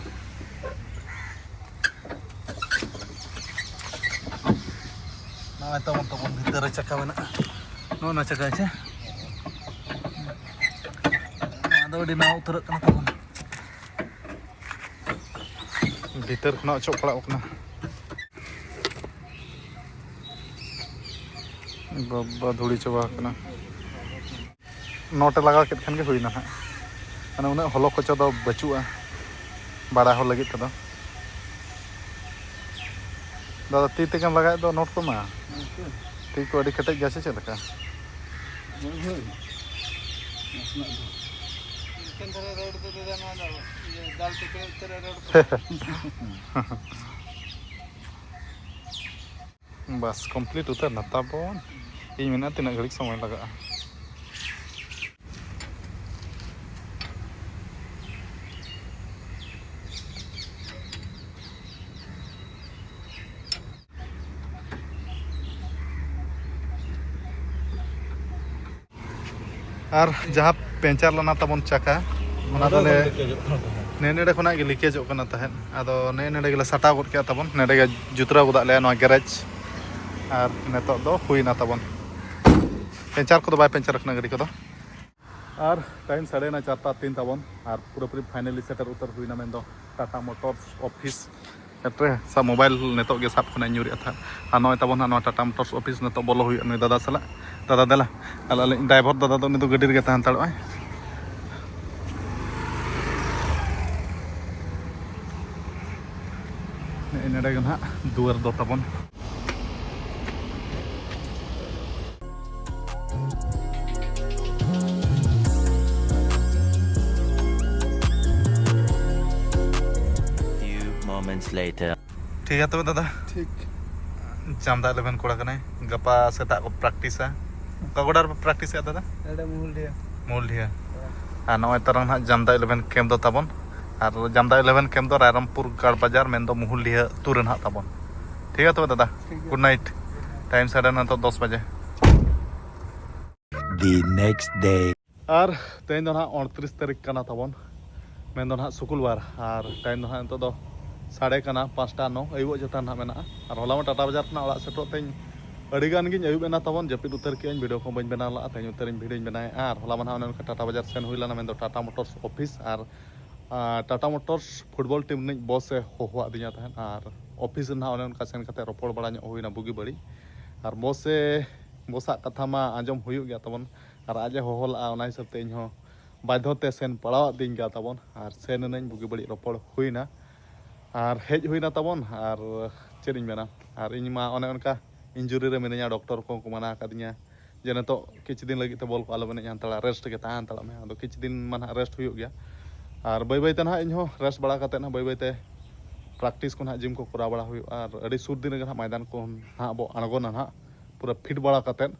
ᱱᱚᱜᱼᱚᱭ ᱛᱟᱵᱚᱱ, ᱛᱟᱵᱚᱱ ᱵᱷᱤᱛᱟᱹᱨ ᱨᱮ ᱪᱟᱠᱟ ᱢᱮᱱᱟᱜᱼᱟ᱾ ᱱᱚᱜᱼᱚ ᱱᱚᱣᱟ ᱪᱟᱠᱟ ᱦᱮᱸᱥᱮ? ᱱᱚᱣᱟ ᱫᱚ ᱟᱹᱰᱤ ᱱᱟᱣᱟ ᱩᱛᱟᱹᱨᱚᱜ ᱠᱟᱱᱟ ᱛᱟᱵᱚᱱ᱾ ᱵᱷᱤᱛᱟᱹᱨ ᱠᱷᱚᱱᱟᱜ ᱚᱪᱚᱜ ᱯᱟᱲᱟᱜ ᱠᱟᱱᱟ᱾ ᱵᱟᱵᱟ, ᱫᱷᱩᱲᱤ ᱪᱟᱵᱟ ᱟᱠᱟᱱᱟ᱾ ᱱᱚᱴ ᱮ ᱞᱟᱜᱟᱣ ᱠᱮᱫ ᱠᱷᱟᱱ ᱜᱮ ᱦᱩᱭᱱᱟ ᱦᱟᱸᱜ᱾ ᱢᱟᱱᱮ ᱩᱱᱟᱹᱜ ᱦᱚᱞᱚ ᱠᱚᱪᱚ ᱫᱚ ᱵᱟᱹᱪᱩᱜᱼᱟ, ᱵᱟᱲᱟᱭ ᱦᱚᱲ ᱞᱟᱹᱜᱤᱫ ᱛᱮᱫᱚ᱾ ᱫᱟᱫᱟ, ᱛᱤ ᱛᱮᱜᱮᱢ ᱞᱟᱜᱟᱣᱮᱫ ᱫᱚ ᱱᱚᱴ ᱠᱚᱢᱟ? ᱦᱮᱸ ᱛᱚ᱾ ᱛᱤ ᱠᱚ ᱟᱹᱰᱤ ᱠᱮᱴᱮᱡ ᱜᱮᱭᱟ ᱥᱮ ᱪᱮᱫ ᱞᱮᱠᱟ? ᱦᱳᱭ, ᱦᱳᱭ᱾ ᱱᱟᱥᱮᱱᱟᱜ ᱫᱚ᱾ ᱮᱠᱮᱱ ᱫᱷᱟᱨᱮ ᱨᱳᱰ ᱫᱚ ᱫᱟᱫᱟ, ᱱᱚᱣᱟ ᱫᱚ ᱤᱭᱟᱹ ᱫᱟᱞ ᱪᱚᱯᱮ ᱩᱛᱟᱹᱨᱟ ᱨᱳᱰ ᱠᱚ᱾ ᱵᱟᱥ, ᱠᱚᱢᱯᱞᱤᱴ ᱩᱛᱟᱹᱨ ᱱᱟ ᱛᱟᱵᱚᱱ᱾ ᱤᱧ ᱢᱮᱱᱟ ᱛᱤᱱᱟᱹᱜ ᱜᱷᱟᱹᱲᱤᱡ ᱥᱚᱢᱚᱭ ᱞᱟᱜᱟᱜᱼᱟ᱾ ᱟᱨ ᱡᱟᱦᱟᱸ ᱯᱮᱱᱪᱟᱨ ᱞᱮᱱᱟ ᱛᱟᱵᱚᱱ ᱪᱟᱠᱟ, ᱚᱱᱟ ᱫᱚ ᱱᱚᱰᱮ ᱱᱮ-, ᱠᱷᱚᱱ ᱞᱤᱠᱮᱡᱚᱜ ᱠᱟᱱᱟ ᱛᱟᱦᱮᱸᱫ᱾ ᱱᱮ ᱱᱚᱰᱮ ᱠᱷᱚᱱᱟᱜ ᱜᱮ ᱞᱤᱠᱮᱡᱚᱜ ᱠᱟᱱᱟ ᱛᱟᱦᱮᱸᱫ᱾ ᱟᱫᱚ ᱱᱮ ᱱᱚᱰᱮ ᱜᱮᱞᱮ ᱥᱟᱴᱟᱣ ᱜᱚᱫ ᱠᱮᱜᱼᱟ ᱛᱟᱵᱚᱱ, ᱱᱚᱰᱮ ᱜᱮ ᱡᱩᱛᱨᱟᱹᱣ ᱜᱚᱫᱟᱜ ᱞᱮᱭᱟ ᱱᱚᱣᱟ ᱜᱮᱨᱮᱡᱽ᱾ ᱟᱨ ᱱᱤᱛᱚᱜ ᱫᱚ ᱦᱩᱭᱱᱟ ᱛᱟᱵᱚᱱ, ᱯᱮᱱᱪᱟᱨ ᱠᱚᱫᱚ ᱵᱟᱭ ᱯᱮᱱᱪᱟᱨ ᱟᱠᱟᱱᱟ ᱜᱟᱹᱰᱤ ᱠᱚᱫᱚ᱾ ᱟᱨ ᱴᱟᱭᱤᱢ ᱥᱟᱲᱮ ᱱᱚᱭ, ᱪᱟᱨᱴᱟ ᱛᱤᱱ ᱛᱟᱵᱚᱱ, ᱟᱨ ᱯᱩᱨᱟᱹᱯᱩᱨᱤ ᱯᱷᱟᱭᱱᱟᱞᱤ ᱥᱮᱴᱮᱨ ᱩᱛᱟᱹᱨ ᱦᱩᱭᱱᱟ, ᱢᱮᱱᱫᱚ ᱴᱟᱴᱟ ᱢᱳᱴᱚᱨᱥ ᱚᱯᱷᱤᱥ ᱥᱮᱴᱮᱨ᱾ ᱥᱟᱵ ᱢᱳᱵᱟᱭᱤᱞ ᱱᱤᱛᱚᱜ ᱜᱮ ᱥᱟᱵ ᱠᱷᱚᱱᱟᱜ ᱤᱧ ᱧᱩᱨᱮᱜᱼᱟ ᱛᱟᱦᱮᱸᱫ᱾ ᱟᱨ ᱱᱚᱜᱼᱚᱭ ᱛᱟᱵᱚᱱ ᱦᱟᱸᱜ ᱱᱚᱣᱟ ᱴᱟᱴᱟ ᱢᱳᱴᱚᱨᱥ ᱚᱯᱷᱤᱥ ᱱᱤᱛᱚᱜ ᱵᱚᱞᱚ ᱦᱩᱭᱩᱜᱼᱟ ᱱᱩᱭ ᱫᱟᱫᱟ ᱥᱟᱞᱟᱜ᱾ ᱫᱟᱫᱟ ᱫᱮᱞᱟ, ᱟᱨ ᱟᱹᱞᱤᱧ ᱰᱨᱟᱭᱵᱷᱟᱨ ᱫᱟᱫᱟ ᱫᱚ ᱩᱱᱤ ᱫᱚ ᱜᱟᱹᱰᱤ ᱨᱮᱜᱮ ᱛᱟᱦᱮᱸ ᱦᱟᱛᱟᱲᱚᱜᱼᱟᱭ᱾ ᱱᱮᱜᱼᱮ ᱱᱚᱰᱮ ᱜᱮ ᱱᱟᱦᱟᱜ ᱫᱩᱣᱟᱹᱨ ᱫᱚ ᱛᱟᱵᱚᱱ᱾ Later. ᱴᱷᱤᱠ ᱜᱮᱭᱟ ᱛᱚᱵᱮ ᱫᱟᱫᱟ᱾ ᱴᱷᱤᱠ᱾ ᱡᱟᱢᱫᱟ ᱤᱞᱮᱵᱷᱮᱱ ᱠᱚᱲᱟ ᱠᱟᱱᱟᱭ, ᱜᱟᱯᱟ ᱥᱮᱛᱟᱜ ᱠᱚ ᱯᱨᱮᱠᱴᱤᱥᱟ᱾ ᱚᱠᱟ ᱜᱚᱰᱟ ᱨᱮᱯᱮ ᱯᱨᱮᱠᱴᱤᱥᱮᱜᱼᱟ ᱫᱟᱫᱟ? ᱱᱚᱰᱮ ᱢᱩᱦᱩᱞᱰᱤᱦᱟ᱾ ᱢᱩᱦᱩᱞᱰᱤᱦᱟ᱾ ᱟᱨ ᱱᱚᱜᱼᱚᱭ ᱛᱟᱨᱟ ᱱᱟᱦᱟᱜ ᱡᱟᱢᱫᱟ ᱤᱞᱮᱵᱷᱮᱱ ᱠᱮᱢᱯ ᱫᱚ ᱛᱟᱵᱚᱱ᱾ ᱟᱨ ᱡᱟᱢᱫᱟ ᱤᱞᱮᱵᱷᱮᱱ ᱠᱮᱢᱯ ᱫᱚ ᱨᱟᱭᱨᱚᱝᱯᱩᱨ ᱜᱟᱲ ᱵᱟᱡᱟᱨ, ᱢᱮᱱᱫᱚ ᱢᱩᱦᱩᱞᱰᱤᱦᱟ ᱟᱹᱛᱩ ᱨᱮ ᱱᱟᱦᱟᱜ ᱛᱟᱵᱚᱱ᱾ ᱴᱷᱤᱠ ᱜᱮᱭᱟ ᱛᱚᱵᱮ ᱫᱟᱫᱟ᱾ ᱴᱷᱤᱠ ᱜᱮᱭᱟ᱾ Good night. ᱴᱟᱭᱤᱢ ᱥᱟᱰᱮ ᱱᱤᱛᱚᱜ ᱫᱚᱥ ᱵᱟᱡᱮ᱾ The next day. ᱟᱨ ᱛᱮᱦᱮᱧ ᱫᱚ ᱱᱟᱦᱟᱜ ᱩᱱᱛᱨᱤᱥ ᱛᱟᱹᱨᱤᱠᱷ ᱠᱟᱱᱟ ᱛᱟᱵᱚᱱ, ᱢᱮᱱᱫᱚ ᱱᱟᱦᱟᱜ ᱥᱩᱠᱩᱞᱵᱟᱨ᱾ ᱟᱨ ᱴᱟᱭᱤᱢ ᱫᱚ ᱱᱟᱦᱟᱜ ᱱᱤᱛᱚᱜ ᱫᱚ ᱥᱟᱰᱮ ᱠᱟᱱᱟ ᱯᱟᱸᱪᱴᱟ ᱱᱚ, ᱟᱹᱭᱩᱵᱚᱜ ᱪᱮᱛᱟᱱ ᱱᱟᱦᱟᱜ ᱢᱮᱱᱟᱜᱼᱟ᱾ ᱟᱨ ᱦᱚᱞᱟ ᱢᱟ ᱴᱟᱴᱟ ᱵᱟᱡᱟᱨ ᱠᱷᱚᱱᱟᱜ ᱚᱲᱟᱜ ᱥᱮᱴᱮᱨᱚᱜ ᱛᱮᱧ ᱟᱹᱰᱤ ᱜᱟᱱ ᱜᱤᱧ ᱟᱹᱭᱩᱵ ᱮᱱᱟ ᱛᱟᱵᱚᱱ, ᱡᱟᱹᱯᱤᱫ ᱩᱛᱟᱹᱨ ᱠᱮᱜᱼᱟᱹᱧ, ᱵᱷᱤᱰᱤᱭᱳ ᱠᱚ ᱵᱟᱹᱧ ᱵᱮᱱᱟᱣ ᱞᱟᱜᱼᱟ᱾ ᱛᱮᱦᱮᱧ ᱩᱛᱟᱹᱨᱤᱧ ᱵᱷᱤᱰᱤᱭᱳᱧ ᱵᱮᱱᱟᱣᱮᱫᱼᱟ᱾ ᱟᱨ ᱦᱚᱞᱟ ᱢᱟ ᱱᱟᱦᱟᱜ ᱚᱱᱮ ᱚᱱᱠᱟ ᱴᱟᱴᱟ ᱵᱟᱡᱟᱨ ᱥᱮᱱ ᱦᱩᱭ ᱞᱮᱱᱟ, ᱢᱮᱱᱫᱚ ᱴᱟᱴᱟ ᱢᱳᱴᱚᱨᱥ ᱚᱯᱷᱤᱥ᱾ ᱟᱨ ᱟᱨ ᱴᱟᱴᱟ ᱢᱳᱴᱚᱨᱥ ᱯᱷᱩᱴᱵᱚᱞ ᱴᱤᱢ ᱨᱤᱱᱤᱡ ᱵᱚᱥ ᱮ ᱦᱚᱦᱚᱣᱟᱫᱤᱧᱟ ᱛᱟᱦᱮᱸᱫ, ᱟᱨ ᱚᱯᱷᱤᱥ ᱨᱮ ᱱᱟᱦᱟᱜ ᱚᱱᱮ ᱚᱱᱠᱟ ᱥᱮᱱ ᱠᱟᱛᱮ ᱨᱚᱯᱚᱲ ᱵᱟᱲᱟ ᱧᱚᱜ ᱦᱩᱭᱱᱟ ᱵᱩᱜᱤ ᱵᱟᱹᱲᱤᱡ᱾ ᱟᱨ ᱵᱚᱥ ᱮ, ᱵᱚᱥᱟᱜ ᱠᱟᱛᱷᱟ ᱢᱟ ᱟᱸᱡᱚᱢ ᱦᱩᱭᱩᱜ ᱜᱮᱭᱟ ᱛᱟᱵᱚᱱ, ᱟᱨ ᱟᱡ ᱮ ᱦᱚᱦᱚ ᱞᱟᱜᱼᱟ, ᱚᱱᱟ ᱦᱤᱥᱟᱹᱵ ᱛᱮ ᱤᱧ ᱦᱚᱸ ᱵᱟᱫᱽᱫᱷᱚ ᱛᱮ ᱥᱮᱱ ᱯᱟᱲᱟᱣᱟᱫᱤᱧ ᱜᱮᱭᱟ ᱛᱟᱵᱚᱱ᱾ ᱟᱨ ᱥᱮᱱ ᱮᱱᱟᱹᱧ, ᱵᱩᱜᱤ ᱵᱟᱹᱲᱤᱡ ᱨᱚᱯᱚᱲ ᱦᱩᱭᱱᱟ, ᱟᱨ ᱦᱮᱡ ᱦᱩᱭᱱᱟ ᱛᱟᱵᱚᱱ᱾ ᱟᱨ ᱪᱮᱫ ᱤᱧ ᱢᱮᱱᱟ, ᱟᱨ ᱤᱧ ᱢᱟ ᱚᱱᱮ ᱚᱱᱠᱟ ᱤᱧᱡᱩᱨᱤ ᱨᱮ ᱢᱤᱱᱟᱹᱧᱟ, ᱰᱚᱠᱴᱚᱨ ᱠᱚᱦᱚᱸ ᱠᱚ ᱢᱟᱱᱟ ᱟᱠᱟᱫᱤᱧᱟ ᱡᱮ ᱱᱤᱛᱚᱜ ᱠᱤᱪᱷᱩ ᱫᱤᱱ ᱞᱟᱹᱜᱤᱫ ᱛᱮ ᱵᱚᱞ ᱠᱚ ᱟᱞᱚ ᱵᱮᱱ ᱮᱱᱮᱡ ᱦᱟᱛᱟᱲᱟ, ᱨᱮᱥᱴ ᱨᱮᱜᱮ ᱛᱟᱦᱮᱸ ᱦᱟᱛᱟᱲᱚᱜ ᱢᱮ᱾ ᱟᱫᱚ ᱠᱤᱪᱷᱩ ᱫᱤᱱ ᱢᱟ ᱱᱟᱦᱟᱜ ᱨᱮᱥᱴ ᱦᱩᱭᱩᱜ ᱜᱮᱭᱟ, ᱟᱨ ᱵᱟᱹᱭ ᱵᱟᱹᱭ ᱛᱮ ᱱᱟᱦᱟᱜ ᱤᱧᱦᱚᱸ ᱨᱮᱥᱴ ᱵᱟᱲᱟ ᱠᱟᱛᱮᱫ ᱱᱟᱦᱟᱜ ᱵᱟᱹᱭ ᱵᱟᱹᱭ ᱛᱮ ᱯᱨᱮᱠᱴᱤᱥ ᱠᱚ ᱱᱟᱦᱟᱜ, ᱡᱤᱢ ᱠᱚ ᱠᱚᱨᱟᱣ ᱵᱟᱲᱟ ᱦᱩᱭᱩᱜᱼᱟ᱾ ᱟᱨ ᱟᱹᱰᱤ ᱥᱩᱨ ᱫᱤᱱ ᱨᱮᱜᱮ ᱱᱟᱦᱟᱜ ᱢᱚᱭᱫᱟᱱ ᱠᱚ ᱱᱟᱦᱟᱜ ᱵᱚ ᱟᱬᱜᱚᱱᱟ ᱱᱟᱦᱟᱜ, ᱯᱩᱨᱟᱹ ᱯᱷᱤᱴ ᱵᱟᱲᱟ ᱠᱟᱛᱮᱫ᱾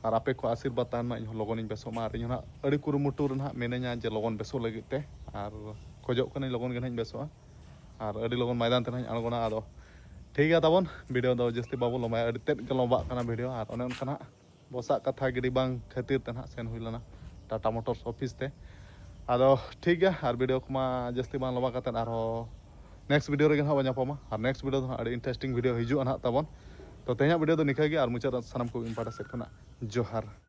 ᱟᱨ ᱟᱯᱮ ᱠᱚ ᱟᱥᱤᱨᱵᱟᱫᱽ ᱛᱟᱦᱮᱱ ᱢᱟ, ᱤᱧᱦᱚᱸ ᱞᱚᱜᱚᱱᱤᱧ ᱵᱮᱥᱚᱜ ᱢᱟ᱾ ᱟᱨ ᱤᱧᱦᱚᱸ ᱱᱟᱦᱟᱜ ᱟᱹᱰᱤ ᱠᱩᱨᱩᱢᱩᱴᱩ ᱨᱮ ᱱᱟᱦᱟᱜ ᱢᱤᱱᱟᱹᱧᱟ ᱡᱮ ᱞᱚᱜᱚᱱ ᱵᱮᱥᱚᱜ ᱞᱟᱹᱜᱤᱫ ᱛᱮ, ᱟᱨ ᱠᱷᱚᱡᱚᱜ ᱠᱟᱹᱱᱟᱹᱧ ᱞᱚᱜᱚᱱ ᱜᱮ ᱱᱟᱦᱟᱜ ᱤᱧ ᱵᱮᱥᱚᱜᱼᱟ᱾ ᱟᱨ ᱟᱹᱰᱤ ᱞᱚᱜᱚᱱ ᱢᱚᱭᱫᱟᱱ ᱛᱮ ᱱᱟᱦᱟᱜ ᱤᱧ ᱟᱬᱜᱚᱱᱟ᱾ ᱟᱫᱚ ᱴᱷᱤᱠ ᱜᱮᱭᱟ ᱛᱟᱵᱚᱱ, ᱵᱷᱤᱰᱤᱭᱳ ᱫᱚ ᱡᱟᱹᱥᱛᱤ ᱵᱟᱵᱚ ᱞᱚᱢᱵᱟᱭᱟ, ᱟᱹᱰᱤ ᱛᱮᱫ ᱜᱮ ᱞᱚᱢᱵᱟᱜ ᱠᱟᱱᱟ ᱵᱷᱤᱰᱤᱭᱳ᱾ ᱟᱨ ᱚᱱᱮ ᱚᱱᱠᱟ ᱱᱟᱦᱟᱜ ᱵᱚᱥᱟᱜ ᱠᱟᱛᱷᱟ ᱜᱤᱰᱤ ᱵᱟᱝ ᱠᱷᱟᱹᱛᱤᱨ ᱛᱮ ᱱᱟᱦᱟᱜ ᱥᱮᱱ ᱦᱩᱭ ᱞᱮᱱᱟ ᱴᱟᱴᱟ ᱢᱳᱴᱚᱨᱥ ᱚᱯᱷᱤᱥ ᱛᱮ᱾ ᱟᱫᱚ ᱴᱷᱤᱠ ᱜᱮᱭᱟ, ᱟᱨ ᱵᱷᱤᱰᱤᱭᱳ ᱠᱚᱢᱟ ᱡᱟᱹᱥᱛᱤ ᱵᱟᱝ ᱞᱚᱢᱵᱟ ᱠᱟᱛᱮᱫ ᱟᱨᱦᱚᱸ ᱱᱮᱠᱥᱴ ᱵᱷᱤᱰᱤᱭᱳ ᱨᱮᱜᱮ ᱱᱟᱦᱟᱜ ᱵᱚᱱ ᱧᱟᱯᱟᱢᱟ᱾ ᱟᱨ ᱱᱮᱠᱥᱴ ᱵᱷᱤᱰᱤᱭᱳ ᱫᱚ ᱱᱟᱦᱟᱜ ᱟᱹᱰᱤ ᱤᱱᱴᱟᱨᱮᱥᱴᱤᱝ ᱵᱷᱤᱰᱤᱭᱳ ᱦᱤᱡᱩᱜᱼᱟ ᱱᱟᱦᱟᱜ ᱛᱟᱵᱚᱱ᱾ ᱛᱚ ᱛᱮᱦᱮᱧᱟᱜ ᱵᱷᱤᱰᱤᱭᱳ ᱫᱚ ᱱᱤᱝᱠᱟᱹ ᱜᱮ, ᱟᱨ ᱢᱩᱪᱟᱹᱫ ᱨᱮ ᱥᱟᱱᱟᱢ ᱠᱚ ᱤᱧ ᱯᱟᱦᱴᱟ ᱥᱮᱫ ᱠᱷᱚᱱᱟᱜ ᱡᱚᱦᱟᱨ᱾